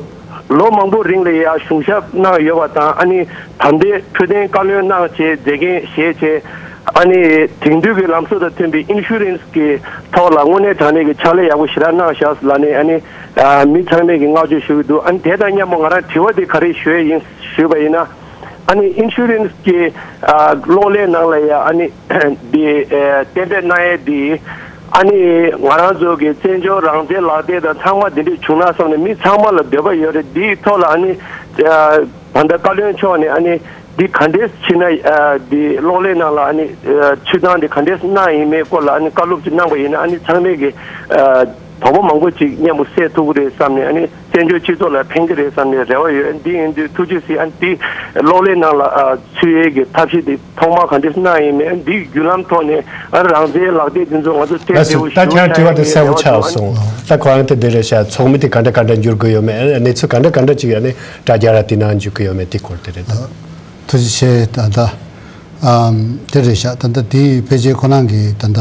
ལོ་མང་པོ་རིང་ལ་ཡང་གཞུང་ཞབས་གནང་ཡོད་པ་དང་། ཨ་ནི་ད་ལྟའི་འཕྲོད་བསྟེན་བཀའ་བློན་གནང་བྱས་མཛད་འགན་བཞེས་བྱས། ཨ་ནི་དེང་དུས་ཀྱི་ལམ་སྲོལ་དང་མཐུན་པའི་ཨིན་ཤུ་རན་སི་གི་ཐོག་ལ་དངོས་གནས་དྲང་གནས་ཀྱི་ཕྱག་ལས་ཡག་པོ་ཞེ་དྲག་གནང་བཞག་ལབ་ནས་ཨ་ནི་ཨ་མི་ཚང་མས་ཀྱི་བསྔགས་བརྗོད་ཞུ་གི་འདུག་ཨ་ནི་དེ་དང་མཉམ་པོ་ང་རང་དྲི་བ་དེ་ག་རེ་ཞུ་ཡས་ཡིན་ཞུས་པ་ཡིན་ན། ཨ་ནི་ཨིན་ཤུ་རན་སི་གི་ཨ་གློག་ཀླད་ནང་ལ་ཡ་ཨ་ནི་འདི་ཨ་གཏན་འབེབས་གནང་ཡས་འདི་ཨ་ནི་ང་རང་ཚོ་གི་བཙན་བྱོལ་རང་བཙན་ལག་དེབ་དང་ཚང་མ་འདི་འདྲས་བྱུང་ན་བསམ་ནས་མི་ཚང་མ་ལ་འདོད་པ་ཡོད་རེད། འདིའི་ཐོག་ལ་ཨ་ནི་ཨ་ད་ལྟ་བཀའ་བློན་མཆོག་ནས་ཨ་ནི་འདི་ག་འདྲས་བྱས་ན་ཨ་འདི་གློག་ཀླད་ནང་ལ་ཨ་ནི་ཨ་ཆུ་དྭངས་འདི་ག་འདྲས་གནང་ཡིན་མེད་སྐོར་ལ་ཨ་ནི་བཀའ་སློབ་ཅིག་གནང་པ་ཡིན་ན་ཨ་ནི་ཚང་མས་ཀྱི་ཨ་དོགས་པ་མང་པོ་ཅིག་མཉམ་པོ་སེལ་ཐུབ་ཀྱི་རེད་བསམ་ནས། ཨ་ནི་བཙན་བྱོལ་སྤྱི་ཚོགས་ལ་ཕན་གྱི་རེད་བསམ་ནས་རེ་བ་ཡོད། འདི་ཡིན་དུས་ཐུགས་རྗེ་གཟིགས། ཨ་ནི་འདི་གློག་ཀླད་ནང་ལ་ཨ་ཚུད་ཡས་ཀྱི་ཐབས་ཤེས་འདི་ཐོག་མར་ག་འདྲས་གནང་ཡིན་མེད། ཨ་ནི་འདིའི་བརྒྱུད་ལམ་ཐོག་ནས་ཨ་ནི་རང་བཙན་ལག་དེབ་འདི་ཚོ་ང་ཚོ་ཐད་ལྟེ་བོ་ཞུ་ཡ་ཡིན་ཞུ་ཡ་ཡིན། ད་ཁོ་རང་དེ་འདི་རེད་ཤག་ཚོགས་མི་དེ་ག་འདྲ་ག་འདྲ་འགྱུར་གི་ཡོད་མེད། ཨ་ནི་གནས་ཚུལ་ག་འདྲ་ག་འདྲ་ཅིག་ཨ་ནི་དྲ་རྒྱ་ར་དེ་ནང་འཇུག་གི་ཡོད་མེད་དེ་སྐོར་དེ་རེད་ད། ཐུགས་རྗེ་ཆེ། ད་ད་ཨམ་དེ་རེད་ཤག་ད་ད་དེའི་ཕལ་ཆེར་ཁོ་རང་གི་ད་ད་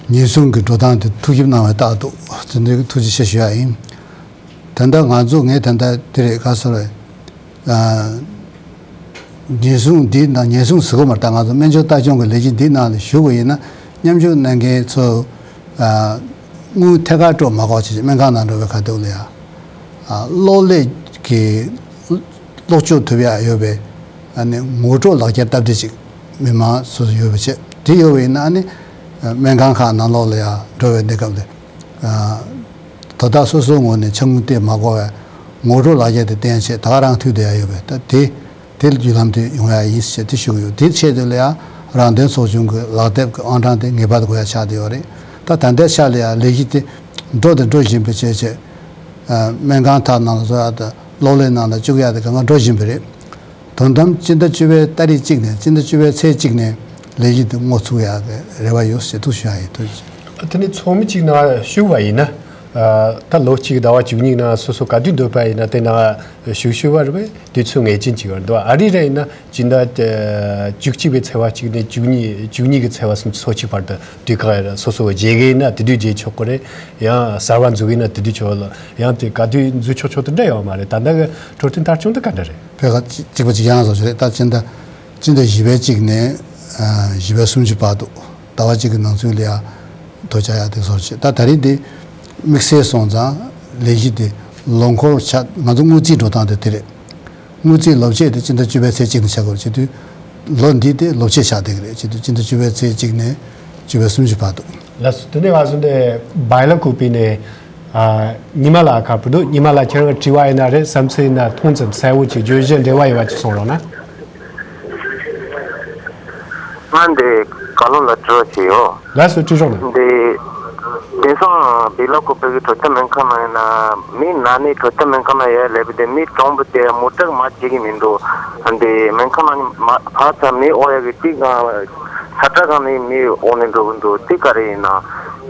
ཉེན་སྲུང་གི་འགྲོ་སྟངས་དེ་ཐུགས་ཞིབ་གནང་བའི་རྟགས་འདུག་དེ་འདྲའི་ཐུགས་རྗེ་ཆེ་ཞུ་ཡ་ཡིན། ད་ལྟ་ང་ཚོ་ངས་ད་ལྟ་དེ་རེད་ག་ཟེར་བས། ཨ་ཉེན་སྲུང་འདི་ནང་ཉེན་སྲུང་ཟེར་གོ་མ་རེད། ད་ང་ཚོ་སྨན་བཅོས་ལྟ་སྐྱོང་གི་ལས་གཞི་འདི་ནང་ལ་ཞུགས་པ་ཡིན་ན་མཉམ་ཞུགས་གནང་མཁན་ཚོ་ཨ་དངུལ་ཐད་ཀར་སྤྲོད་མ་དགོས་བྱས་སྨན་ཁང་ནང་འགྲོ་བའི་ཁ་ཐུག་ལ་ཡ་ཨ་གློག་ཀླད་ཀྱི་གློག་སྐྱོབ་ཐུབ་ཡ་ཡོད་པའི་ཨ་ནི་ངོ་སྤྲོད་ལག་འཁྱེར་སྟབས་བདེ་ཅིག་མི་མང་སོ་སོ་ཡོད་པ་བྱས། དེ་ཡོད་པ་ཡིན་ན་ཨ་ནི་སྨན་ཁང་ཁག་ནང་ལོགས་ལ་ཡ་འགྲོ་བའི་གནས་སྐབས་ལ། ཨ་དོ་བདག་སོ་སོའི་ངོས་ནས་ཕྱག་དངུལ་སྟེར་མ་དགོས་པའི་ངོ་སྤྲོད་ལག་འཁྱེར་དེ་བསྟན་བྱས་ད་ག་རང་མཐུད་བསྡད་ཡ་ཡོད་པས། ད་དེ་དེ་བརྒྱུད་ལམ་དེ་ཡོང་ཡ་ཡིན་ཞེས་དེ་ཞུ་གི་ཡོད། དེའི་ཆེད་དུ་ལ་ཡ་རང་དོན་ཚོགས་ཆུང་གི་ལག་དེབ་ཀྱི་ཨང་གྲངས་དེ་ངེས་པར་དུ་དགོས་ཡ་ཆགས་བསྡད་ཡོད་རེད། ད་ད་ལྟའི་ཆ་ལ་ཡ་ལས་གཞི་དེ་འགྲོ་དང་འགྲོ་བཞིན་པའི་བྱས་བྱས་ཨ་སྨན་ཁང་ཁག་ནང་ལ་བཟོ་ཡ་དང་གློག་ཀླད་ནང་ལ་བཅུག་ཡ་དེ་གང་ག་འགྲོ་བཞིན་པ་རེད། དོན་དམ་སྤྱི་ཟླ་བཅུ་པའི་ཏ་རིག་གཅིག་ནས་སྤྱི་ཟླ་བཅུ་པའི་ཚེས་གཅིག་ནས་ལས་གཞི་དེ་འགོ་ཚུགས་ཡག་གི་རེ་བ་ཡོད་ཞེས་ཐུགས་ཞུ་ཡག་ཡིན། ཐུགས་རྗེ་ཆེ། དེ་ནས་ཚོགས་མི་གཅིག་ནང་ཞུགས་པ་ཡིན་ན། ཨ་ད་ལོ་གཅིག་ཟླ་བ་བཅུ་གཉིས་ནང་སོ་སོ་ག་དུས་འདོད་པ་ཡིན་ན་དེ་ནང་ཞུགས་ཞུགས་པ་རེད་པས། དུས་ཚོད་ངེས་ཅན་ཅིག་ཡོད་འདུག་ཨ་རི་ར་ཡིན་ན་སྤྱི་ཟླ་བཅུ་གཅིག་པའི་ཚེས་པ་གཅིག་ནས་བཅུ་གཉིས་བཅུ་གཉིས་ཀྱི་ཚེས་པ་སོ་གཅིག་བར་དུ་དུས་བཀག་སོ་སོ་བརྗེ་གི་ཡིན་ན་དེ་དུས་བརྗེ་ཆོག་གི་རེད། ཡང་གསར་པ་འཛུགས་ཡིན་ན་དེ་དུས་ཆོག་ལ་ཡང་དེ་ག་དུས་འཛུགས་ཆོག་ཆོག་དེ་འདྲ་ཡོད་མ་རེད། ད་ལྟ་གི་འཕྲོད་བསྟེན་ཐད་སྐྱོང་དེ་ག་འདྲ་རེད། བོད་ཁ་གཅིག་པ་གཅིག་རྐྱང་བཟོ་ཆོག་རེད། ད་སྤྱི་ཟླ་ སྤྱི་ཟླ་བཞི་པའི་གཅིག་ནས་ཨ་བཞི་པའི་སུམ་ཅུ་བར་དུ་ཟླ་བ་གཅིག་གི་ནང་ཚུད་ལ་ཡ་ཐོ་ཆག་ཡག་དེ་བཟོ་བྱེད། ད་ད་རིང་འདི་དམིགས་བསལ་སོང་ཙང་ལས་གཞི་དེ་ལོ་འཁོར་ཆགས། ང་ཚོ་དངུལ་རྩིས་འགྲོ་སྟངས་དེ་དེ་རེད། དངུལ་རྩིས་ལོ་ཕྱེད་དེ་སྤྱི་ཟླ་བཅུ་པའི་ཚེས་གཅིག་ནས་ཆགས་དགོས་རེད། བྱེད་དུས་ལོ་འདི་དེ་ལོ་ཕྱེད་ཆགས་བསྡད་ཀྱི་རེད། བྱེད་དུས་སྤྱི་ཟླ་བཅུ་པའི་ཚེས་གཅིག་ནས་བཅུ་པའི་སུམ་ཅུ་བར་དུ། ལགས་སོ། དེ་ནས་ང་ཚོ་འདི་སྦེ་ལ་ཀོ་པི་ནས་ཨ་ཉི་མ་ལགས་ཁ་པར་འདུག་ཉི་མ་ལགས་ཁྱེད་རང་གི་དྲི་བ་ཡིན་ན་རེད། བསམ་ཚུལ་ཡིན་ན་ཐུང་ཙམ་གསལ་བོ་ཅིག་བརྗོད་གཞི་འབྲེལ་བ་ཡོད་པ་ཅིག་གསུང་རོགས་གནང་། ང་འདི་བཀའ་བློན་ལ་དྲི་བ་ཞིག་ཡོད། ལགས་སོ། དྲི་རོགས་གནང་། འདི་དེང་སང་སྦེ་ལ་ཀོ་པི་གི་འཕྲོད་བསྟེན་སྨན་ཁང་ནང་ཡིན་ན་མི་ན་ནས་འཕྲོད་བསྟེན་སྨན་ཁང་ནང་ཡར་སླེབས་པ་དེ་མི་གྲོངས་པ་དེ་མོ་ཊ་མར་བྱེད་ཀྱི་མི་འདུག་འདི་སྨན་ཁང་ནང་མ་ཕར་ཚུར་མི་འོང་ཡག་གི་དེ་ག་ས་ཁྲ་སྒང་ནས་མི་འོང་ནས་འགྲོ་གི་འདུག་དེ་ག་རེ་ཡིན་ན།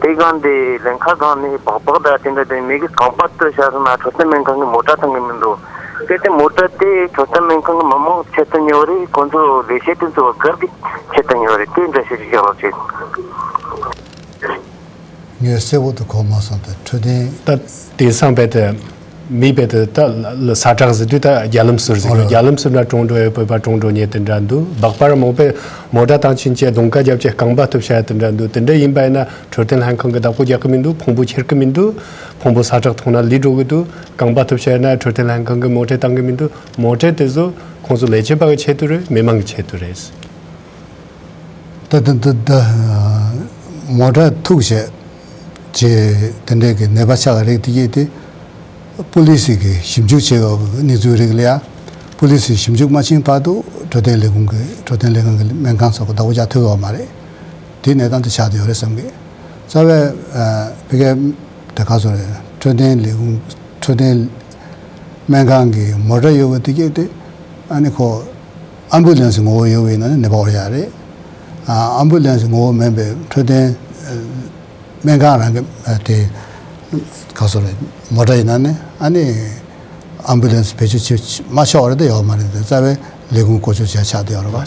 དེ་སྒང་དེ་ལེན་ཁ་སྒང་ནས་སྦག་སྦག་དང་དེ་འདྲ་དེ་མི་གི་རྐང་པ་བཏོད་བཞག་སོང་ན་འཕྲོད་བསྟེན་སྨན་ཁང་གི་མོ་ཊ་བཏང་གི་མི་འདུག་དེ་དེ་མོ་ཊ་དེ་འཕྲོད་བསྟེན་སྨན་ཁང་གི་མི་མང་ཆེད་དུ་ཉོ་རེད། ཁོང་ཚོ་ལས་བྱེད་དེ་ཚོ་སྒེར་གྱི་ཆེད་དུ་ཉོ་རེད། དེ་འདྲ་ཞིག་ཅིག་བཞག་རོགས་བྱེད། ངས་གསལ་པོ་དུ་གོ་མ་སོང་། དེ་འཕྲོད་བསྟེན། ད་དེང་སང་རྦད་དེ་མི་རྦད་དེ་ད་ས་ཁྲ་ཟེར་དུས་ད་རྒྱ་ལམ་ཟུར་ཟེར་གི། ཨོ་རྒྱ་ལམ་ཟུར་ན་གྲོངས་འགྲོ་ཡ། བོད་པ་གྲོངས་འགྲོ་མཁན་དེ་འདྲ་འདུག་སྦག་པར་མང་པོས་མོ་ཊ་བཏང་ཕྱིན་ཆད་གདོང་ཁ་རྒྱབ་བྱས་རྐང་པ་བཏོད་བཞག་ཡ་དེ་འདྲ་འདུག་དེ་འདྲ་ཡིན་པ་ཡིན་ན་འཕྲོད་བསྟེན་ལྷན་ཁང་གིས་བདག་པོ་རྒྱག་གི་མི་འདུག་ཕུང་པོ་ཁྱེར་གི་མི་འདུག་ཕུང་པོ་ས་ཁྲ་ཐོག་ན་ལུས་འགྲོ་གི་འདུག་རྐང་པ་བཏོད་བཞག་ཡ་ན་འཕྲོད་བསྟེན་ལྷན་ཁང་གིས་མོ་ཊ་བཏང་གི་མི་འདུག་མོ་ཊ་དེ་ཚོ་ཁོང་ཚོ་ལས་བྱེད་པ་གི་ཆེད་དུ་རེད། མི་མང་གི་ཆེད་དུ་རེད། ད་ད་ད་ད་མོ་ཊ་ཐུག་བྱས་ཀྱི་དེ་འདྲའི་གི་ནད་པ་ཆགས་རིགས་དེ་གྱད་དེ་པུ་ལི་སི་གི་ཞིབ་འཇུག་བྱེད་ཡོད་པའི་གནས་ཚུལ་རིགས་ལ་ཡ། པུ་ལི་སི་ཞིབ་འཇུག་མ་ཕྱིན་བར་དུ་འཕྲོད་བསྟེན་ལས་ཁུངས་ཀྱི་འཕྲོད་བསྟེན་ལས་ཁང་གི་སྨན་ཁང་ཚོ་གི་བདག་པོ་རྒྱག་ཐུབ་ཡོད་མ་རེད། དེ་གནས་སྟངས་དེ་ཆགས་བསྡད་ཡོད་རེད་བསམ་གི། རྩ་བའི་ཨ་ཕ་གིའི་དེ་ག་ཚོད་རེད། འཕྲོད་བསྟེན་ལས་ཁུངས་འཕྲོད་བསྟེན་སྨན་ཁང་གི་མོ་ཊ་ཡོད་པ་དེ་གྱད་དེ་ཨ་ནི་ཁོ་ཨམ་བུ་ལན་སི་ངོ་བོ་ཡོད་པ་ཡིན་ན་ནི་ནད་པ་འོར་ཡག་རེད། ཨ་ཨམ་བུ་ལན་སི་ངོ་བོ་མིན་པའི་འཕྲོད་བསྟེན་སྨན་ཁང་རང་གི་ཨ་དེ་ག་ཚོད་རེད། མོ་ཊ་ཡིན་ན་ནི་ཨ་ནི་ཨམ་བུ་ལན་སི་བེད་སྤྱོད་བྱེད་མ་ཆོག་རེད། དེ་ཡོད་མ་རེད། དེ་རྩ་བའི་ལས་ཁུངས་བཀོལ་སྤྱོད་བྱས་ཆགས་བསྡད་ཡོད་རེད་པ།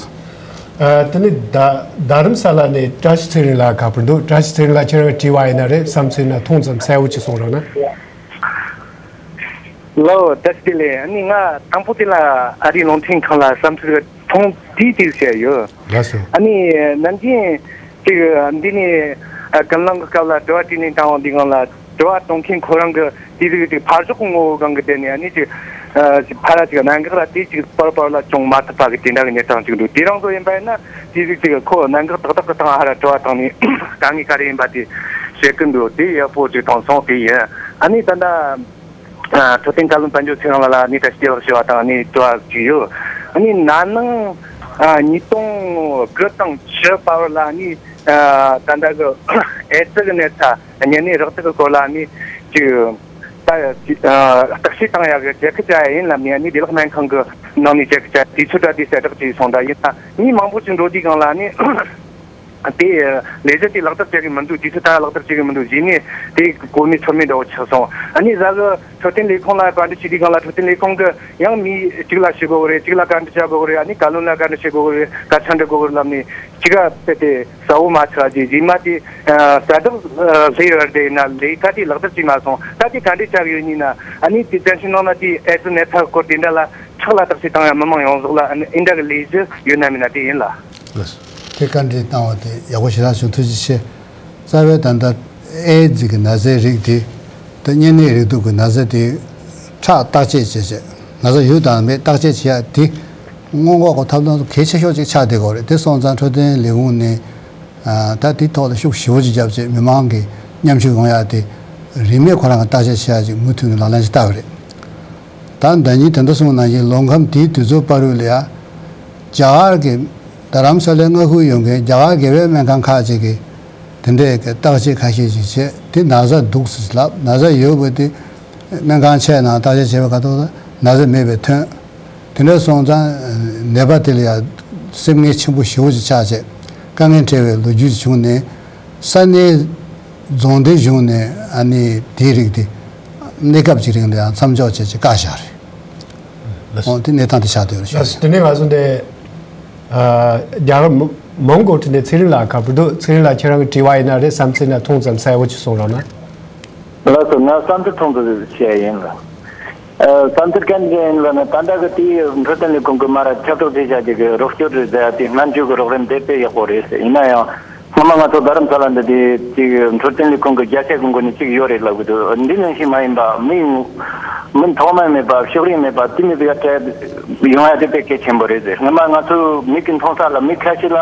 ཨ་དེ་ནི་རྡ་རྡ་རམ་ས་ལ་ནས་བཀྲ་ཤིས་ཚེ་རིང་ལགས་ཁ་པར་འདུག་བཀྲ་ཤིས་ཚེ་རིང་ལགས་ཁྱེད་རང་གི་དྲི་བ་ཡིན་ན་རེད། བསམ་ཚུལ་ཡིན་ན་ཐུང་ཙམ་གསལ་བོ་ཅིག་གསུང་རོགས་གནང་། ལགས་སོ། བཀྲ་ཤིས་བདེ་ལེགས། ཨ་ནི་ང་དང་པོ་དེ་ལ་ཨ་རིའི་རླུང་འཕྲིན་ཁང་ལ་བསམ་ཚུལ་ཐུང་ཐུང་ཅིག་བཤད་ཡོད། ལགས་སོ། ཨ་ནི་ནམ་རྒྱུན་ཅིག་འདི་ནས་ཨ་ཀུན་གླེང་གི་སྐབས་ལ་དྲི་བ་དྲིས་ལན་བཏང་བ་འདི་སྒང་ལ་དྲི་བ་གཏོང་མཁན་ཁོ་རང་གི་དེ་རིགས་ཅིག་ཕར་ཕྱོགས་ཀྱི་ངོ་བོ་སྒང་གི་དེ་ནས་ཨ་ནི་ཅིག་ཨ་ཕར་ཅིག་གནད་འགག་ལ་དེ་ཅིག་པར་པར་ལ་བྱུང་མ་ཐུབ་པ་གི་དེ་འདྲ་གི་གནས་སྟངས་ཅིག་འདུག་དེ་རང་ཚོ་ཡིན་པ་ཡིན་ན་དེ་རིགས་ཅིག་ཁོ་གནད་འགག་ཏག་ཏག་གི་སྟེང་ཧ་ར་དྲི་བ་བཏང་ནས་དཀའ་ངལ་ག་རེ་ཡིན་པ་དེ་བཤད་ཀྱི་འདུག་དེ་ཡག་པོ་ཅིག་མཐོང་སོང་། དེ་ཡིན། ཨ་ནི་ད་ལྟ་ཨ་འཕྲོད་བསྟེན་བཀའ་བློན་དཔལ་འབྱོར་ཚེ་རིང་ལགས་ལ་ཨ་ནི་བཀྲ་ཤིས་བདེ་ལེགས་ཞུ་བ་དང་ཨ་ནི་དྲི་བ་ཅིག་ཡོད། ཨ་ནི་ན་ནིང་ཨ་ཉིས་སྟོང་དགུ་དང་བཅུ་བར་ལ་ཨ་ནི་ཨ་ད་ལྟ་གི་ཨེ་ཙི་གི་གནས་ཚད་གཉན་ནད་རགས་དུག་གི་སྐོར་ལ་ཨ་ནི་ཅིག་ད་ཨ་བརྟག་དཔྱད་བཏང་ཡག་གི་བྱེད་ཁུལ་བྱ་ཡ་ཡིན་ལབ་ནས་ཨ་ནི་བདེ་ལེགས་སྨན་ཁང་གི་ནང་ནས་བྱེད་ཁུལ་བྱ་དུས་ཚོད་ད་དེ་གསལ་བསྒྲགས་བྱས་སོང་། ད་ཡིན་ན་མི་མང་པོ་ཅིག་འགྲོ་དུས་སྒང་ལ་ཨ་ནི། དེ་ལས་གཞི་དེ་ལག་བསྟར་བྱེད་ཀྱི་མི་འདུག་དུས་ཚོད་ད་ལག་བསྟར་བྱེད་ཀྱི་མི་འདུག་བྱས་ནས་དེ་གོ་མེད་ཚོར་མེད་འདྲ་བོ་ཆགས་སོང་། ཨ་ནི་ཟ་གི་འཕྲོད་བསྟེན་ལས་ཁུངས་ལ་བཀའ་འདྲི་ཞུས་དུས་སྒང་ལ་འཕྲོད་བསྟེན་ལས་ཁུངས་ཀྱི་ཡང་མི་གཅིག་ལ་ཞུ་དགོས་ཀྱི་རེད། གཅིག་ལ་བཀའ་འདྲི་བྱ་དགོས་ཀྱི་རེད། ཨ་ནི་བཀའ་བློན་ལ་བཀའ་འདྲི་བྱེད་དགོས་ཀྱི་རེད། སྐད་ཆ་འདྲི་དགོས་ཀྱི་རེད་ལབ་ནས་གཅིག་ག་དཔེ་དེ་གསལ་བོ་མ་ཆགས་རྗེས་རྗེས་མ་དེ་གསལ་བསྒྲགས་སླེབས་ཡོད་རེད། དེ་ན་ལས་ཀ་དེ་ལག་བསྟར་བྱས་མ་སོང་། ད་དེ་ག་འདྲས་ཆགས་ཡོད་ནི་ན་ཨ་ནི་དེ་བཙན་བྱོལ་ནང་ལ་དེ་ཨེ་ཙི་ནད་ཚ་སྐོར་དེ་འདྲ་ལ་ཁྲག་ལ་བརྟག་དཔྱད་བཏང་ཡ་མི་མང་ཡོངས་རྫོགས་ལ་ཨ་ནི་ཨིན་འདྲ་གི་ལས་གཞི་ཡོད་ན་མིན་ན་དེ་ཡིན་ལ། ལགས་སོ། དེ་བཀའ་འདྲི་བཏང་བ་དེ་ཡག་པོ་ཞེ་དྲག་བྱུང་། ཐུགས་རྗེ་ཆེ། རྩ་བའི་ད་ལྟ་ཨེ་ཙི་གི་ན་ཚའི་རིགས་དེ་ད་གཉན་ནད་རེག་དུག་གི་ན་ཚ་དེ་ཁྲག་བརྟག་དཔྱད་བྱས་བྱས་ན་ཚ་ཡོད་དང་མེད་བརྟག་དཔྱད་བྱེད་ཡ་དེ་སྔོན་འགོག་གི་ཐབས་ལམ་གལ་ཆེ་ཤོས་ཅིག་ཆགས་བསྡད་ཀྱི་ཡོད་རེད། དེ་སོང་ཙང་འཕྲོད་བསྟེན་ལས་ཁུངས་ནས་ཨ་ད་དེ་ཐོག་ལ་ཤུགས་ཞེ་པོ་ཅིག་བརྒྱབ་བྱས་མི་མང་གི་མཉམ་ཞུགས་ཡོང་ཡ་དེ་རིན་མེད་ཁོ་རང་གི་བརྟག་དཔྱད་བྱེད་ཡ་ཅིག་མུ་མཐུད་ནས་ལག་ལེན་ཞིག་བསྟར་བ་རེད། ད་ཟླ་ཉིན་ད་ལྟ་སོང་ནང་བཞིན་ལོ་ཁམས་དེའི་དུས་ཚོད་བར་དུ་ལ་ཡ། རྒྱ་གར་གྱི་རྡ་རམ་ས་ལའི་མངའ་ཁུལ་ཡོང་མཁན་རྒྱ་གར་དགེ་བའི་སྨན་ཁང་ཁག་ཅིག་གིས་དེ་འདྲའི་གི་བརྟག་དཔྱད་ཁ་ཤས་ཤིག་བྱས། དེ་ན་ཚ་འདུག་ཟེར་ལབ། ན་ཚ་ཡོད་པ་དེ་སྨན་ཁང་ཆས་ནང་བརྟག་དཔྱད་བྱས་པའི་ཁ་ཐོག་ལ་ན་ཚ་མེད་པའི་ཐོན། དེ་འདྲ་སོང་ཙང་ནད་པ་དེ་ལ་ཡ་སེམས་ངལ་ཆེན་པོ་ཞེ་པོ་ཅིག་ཆགས་བྱས་དཀའ་ངལ་འཕྲད་པའི་ལོ་རྒྱུས་ཅིག་བྱུང་ནས། ས་གནས་རྫོང་སྡེ་གཞུང་ནས་ཨ་ནི་དེའི་རིགས་དེ་གནས་སྐབས་ཀྱི་རིང་ལ་ཡང་མཚམས་འཇོག་བྱས་ཀྱི་བཀག་བཞག་རེད། ལགས་སོ། འོ་དེ་གནས་སྟངས་དེ་ཆགས་བསྡད་ཡོད་རེད། ལགས་སོ། དེ་ནས་ང་ཚོ་འདི་ཨ་རྒྱ་གར་མོན་མོན་གྷོ་ཁྲིད་ནས་ཚེ་རིང་ལགས་ཁ་པར་འདུག་ཚེ་རིང་ལགས་ཁྱེད་རང་གི་དྲི་བ་ཡིན་ན་རེད། བསམ་ཚུལ་ཡིན་ན་ཐུང་ཙམ་གསལ་བོ་ཅིག་གསུང་རོགས་གནང་། ལགས་སོ། ང་བསམ་ཚུལ་ཐུང་ཙམ་ཞིག་བཤད་ཡིན་ལ། བསམ་ཚུལ་གན་ཅན་ལ་ནི་ད་ལྟ་གི་དེའི་འཕྲོད་བསྟེན་ལས་ཁུངས་ཀྱི་མ་ར་ཁྱབ་བསྒྲགས་བྱེད་བྱ་རྒྱུ་གི་རོགས་སྐྱོར་རེད་ཟེར་ཡ་དེ་སྔ་འགྱུར་གི་རོགས་རམ་དེ་དཔེ་ཡག་པོ་རེད་ཟེར། ཡིན་ན་ཡང་སྔོན་མ་ང་ཚོ་རྡ་རམ་ས་ལ་འདི་དེ་གཅིག་འཕྲོད་བསྟེན་ལས་ཁུངས་ཀྱི་བརྒྱ་ཆའི་གོང་གོ་ནས་གཅིག་ཡོད་རེད་ལབ་གི་འདུག་འདི་ནང་བཞིན་མ་ཡིན་པ་མི་མི་ཐོག་མ་མེད་པ་ཕྱོགས་རིས་མེད་པ་དེ་མི་བརྒྱ་ཆ་ཡོང་ཡ་དེ་དཔེ་གལ་ཆེན་པོ་རེད་ཟེར། སྔོན་མ་ང་ཚོ་མིག་གིས་མཐོང་ས་ལ་མི་ཁ་ཤས་ལ་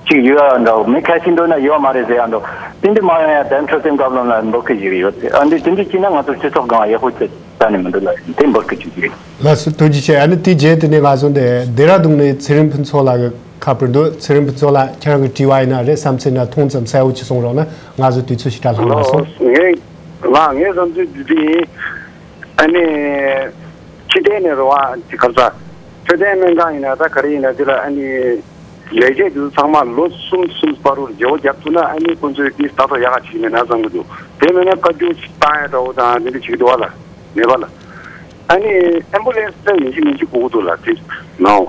གཅིག་ཡོད་ཡ་འདྲ་མི་ཁ་ཤས་འདོད་ན་ཡོད་མ་རེད་ཟེར་ཡ་འདྲ་དེ་འདྲ་མ་ཡོང་ཡ་དེ་འཕྲོད་བསྟེན་བཀའ་བློན་ལ་འབོད་སྐུལ་ཞིག་ཡོད་ཟེར། ཨ་འདི་དེ་འདྲ་བྱས་ན་ང་ཚོ་སྤྱི་ཚོགས་སྒང་ཡག་པོ་ཅིག་ད་ནི་མི་འདུག་ལ་དེ་འབོད་སྐུལ་ཅིག་བྱེད། ལགས་སོ། ཐུགས་རྗེ་ཆེ། ཨ་ནི་དེའི་རྗེས་དེ་ནས་ང་ཚོ་འདི་ལྡེ་ར་ལྡུན་ནས་ཚེ་རིང་ཕུན་ཚོགས་ལགས་ཀྱི་ཁ་པར་འདུག་ཚེ་རིང་ཕུན་ཚོགས་ལགས་ཁྱེད་རང་གི་དྲི་བ་ཡིན་ན་རེད་བསམ་ཚུལ་ན་ཐུང་ཙམ་གསལ་བོ་ཅིག་གསུང་རོགས་གནང་། ང་ཚོ་དུས་ཚོད་ཞིག་ད་ལྷག་མ་སོང་། ངས་ལགས་ངས་བསམ་ཚུལ་འདི་དེ་ཡིན། ཨ་ནི་སྤྱི་བསྟན་ནས་རེད་བ་འདི་ག་རེ་ཟ། འཕྲོད་བསྟེན་སྨན་ཁང་ཡིན་ན་ད་ག་རེ་ཡིན་ན་འདི་ལ་ཨ་ནི་ལས་བྱེད་དེ་ཚོ་ཚང་མ་ལོ་གསུམ་གསུམ་བར་དུ་བརྗེ་བོ་རྒྱབ་ཐུབ་ན་ཨ་ནི་ཁོང་ཚོས་དེ་ལྟ་རྟོག་ཡག་ག་བྱེད་ཀྱི་མེད་ན་བསམ་གྱི་འདུག་དེ་མིན་ན་བཀའ་བཀྱོན་ཞིག་བཏང་ཡ་འདྲ་བོ་དང་དེ་འདྲ་བྱེད་ཀྱི་འདུག་བ་ལ། མེད་པ་ལ། ཨ་ནི་ཨེམ་བུ་ལན་སི་ད་ཉིན་གཅིག་ཉིན་གཅིག་དགོས་ཀྱི་འདུག་ལ་དེ་ནའོ།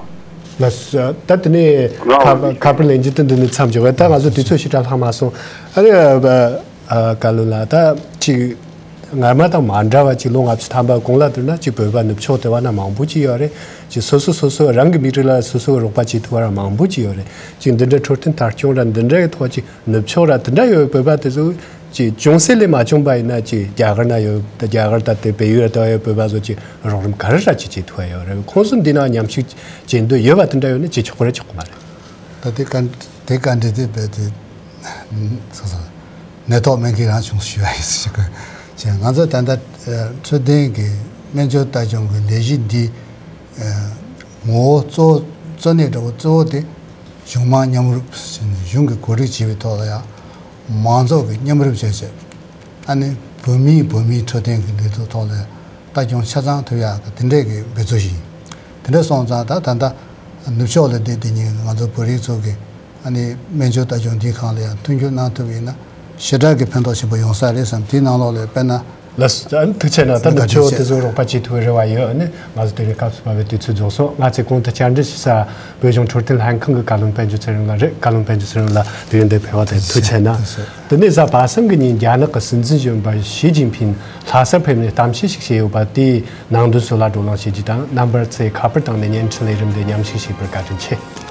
ལགས་སོ། ད་དེ་ནས་ལའོ་ཁ་ཁ་པར་ལེན་རྒྱུ་དེ་འདི་ནས་མཚམས་འཇོག་གི། ད་ང་ཚོ་དུས་ཚོད་ཞིག་ད་ལྷག་མ་སོང་། ཨ་ནི་བཀའ་བློན་ལགས་ད་ཅིག་སྔར་མ་དང་མ་འདྲ་བ་ཅིག་ལོ་ལྔ་བཅུ་ཐམ་པ་གོང་ལ་བསྡུར་ན་ཅིག་བོད་པ་ནུབ་ཕྱོགས་དེ་བ་ན་མང་པོ་ཅིག་ཡོད་རེད། ཅིག་སོ་སོ་སོ་སོ་རང་གི་མི་རིགས་ལ་སོ་སོ་རོགས་པ་བྱེད་ཐུབ་པ་ར་མང་པོ་ཅིག་ཡོད་རེད། ཅིག་འདི་འདྲ་འཕྲོད་བསྟེན་ལྟ་སྐྱོང་ར་འདི་འདྲ་གི་ཐོག་ཅིག་ནུབ་ཕྱོགས་ར་དེ་འདྲ་ཡོད་བོད་པ་དེ་ཚོ་ཅིག་ཅུང་ཟད་ལས་མ་བྱུང་པ་ཡིན་ན་ཅིག་རྒྱ་གར་ན་ཡོད་ད་རྒྱ་གར་ད་དེ་བལ་ཡུལ་ད་ཡོད་བོད་པ་ཚོ་ཅིག་རོགས་རམ་ག་རེ་ར་ཅིག་བྱེད་ཐུབ་ཡ་ཡོད་རེད། ཁོང་ཚོ་འདི་ན་མཉམ་ཞུགས་བྱེད་འདོད་ཡོད་པ་དེ་འདྲ་ཡོད་ན་ཅིག་ཆོག་གི་རེད་ཆོག་གི་མ་རེད། ད་དེ་བཀའ་དེ་བཀའ་འདྲི་དེ་བས་དེ་སོ་སོ་ནད་ཐོག་སྨན་ཁྱེད་རང་བྱུང་ཞུ་བ་ཡིན་ཞུ་གི་བྱས། ང་ཚོ་ད་ལྟ་འཕྲོད་བསྟེན་གྱི་སྨན་བཅོས་ལྟ་སྐྱོང་གི་ལས་གཞི་འདི་ངོ་བོ་གཙོ་བོ་གཙོ་གནད་འདྲ་བོ་གཙོ་བོ་དེ་གཞུང་མང་མཉམ་རུབ་ཟེར་ནས་གཞུང་གིས་གོ་སྒྲིག་བྱས་པའི་ཐོག་ལ་ཡང་མང་ཚོགས་ཀྱིས་མཉམ་རུབ་བྱས་བྱས་ཨ་ནི་བོད་མིའི་བོད་མིའི་འཕྲོད་བསྟེན་གྱི་ལས་དོན་ཐོག་ལ་ལྟ་སྐྱོང་ཆ་ཚང་ཐུབ་ཡག་དང་དེ་འདྲས་ཀྱི་འབད་རྩོལ་ཞིག་ཡིན། དེ་འདྲ་སོང་ཙང་ད་ད་ལྟ་ནུབ་ཕྱོགས་ལ་བསྡད་དེ་ཉིན་ང་ཚོ་བོད་རིགས་ཚོ་གི་ཨ་ནི་སྨན་བཅོས་ལྟ་སྐྱོང་འདིའི་སྒང་ལ་ཡང་མཐུན་འགྱུར་གནང་ཐུབ་པ་ཡིན་ན་ཞེ་དྲག་གི་ཕན་ཐོགས་ཆེན་པོ་ཡོང་ས་རེད་བསམ། དེའི་ནང་ལོགས་ལ་དཔེར་ན། ལགས་སོ། ཨ་ནི་ཐུགས་རྗེ་ཆེ་གནང་། ད་ནུབ་ཕྱོགས་དེ་ཚོ་རོགས་པ་བྱེད་ཐུབ་པའི་རེ་བ་ཡོད། ཨ་ནི་ང་ཚོ་དེ་རིང་སྐབས་སུ་བབས་པའི་དུས་ཚོད་རྫོགས་སོང་། ང་ཚོས་གོང་དུ་བཅར་འདྲི་ཞུ་ས་བོད་གཞུང་འཕྲོད་བསྟེན་ལྷན་ཁང་གི་བཀའ་བློན་དཔལ་འབྱོར་ཚེ་རིང་ལགས་རེད། བཀའ་བློན་དཔལ་འབྱོར་ཚེ་རིང་ལགས་དེ་རིང་འདིར་ཕེབས་པ་དེ་ཐུགས་རྗེ་ཆེ་གནང་། དེ་ནས་གཟའ་པ་སངས་ཀྱི་ཉིན་རྒྱ་ནག་གི་སྲིད་འཛིན་གཞོན་པ་ཞི་ཅིན་ཕིང་ལྷ་སར་ཕེབས་ནས་གཏམ་བཤད་ཞིག་བྱས་ཡོད་པ་དེའི་ནང་དོན་སོགས་ལ་བགྲོ་གླེང་བྱེད་རྒྱུ་དང་། རྣམ་པ་ཚོས་ཁ་པར་བཏང་ནས་བརྙན་འཕྲིན་ལས་རིམ་འདི་མཉམ་ཞུགས་བྱེད་པར་བཀའ་དྲིན་ཆེ།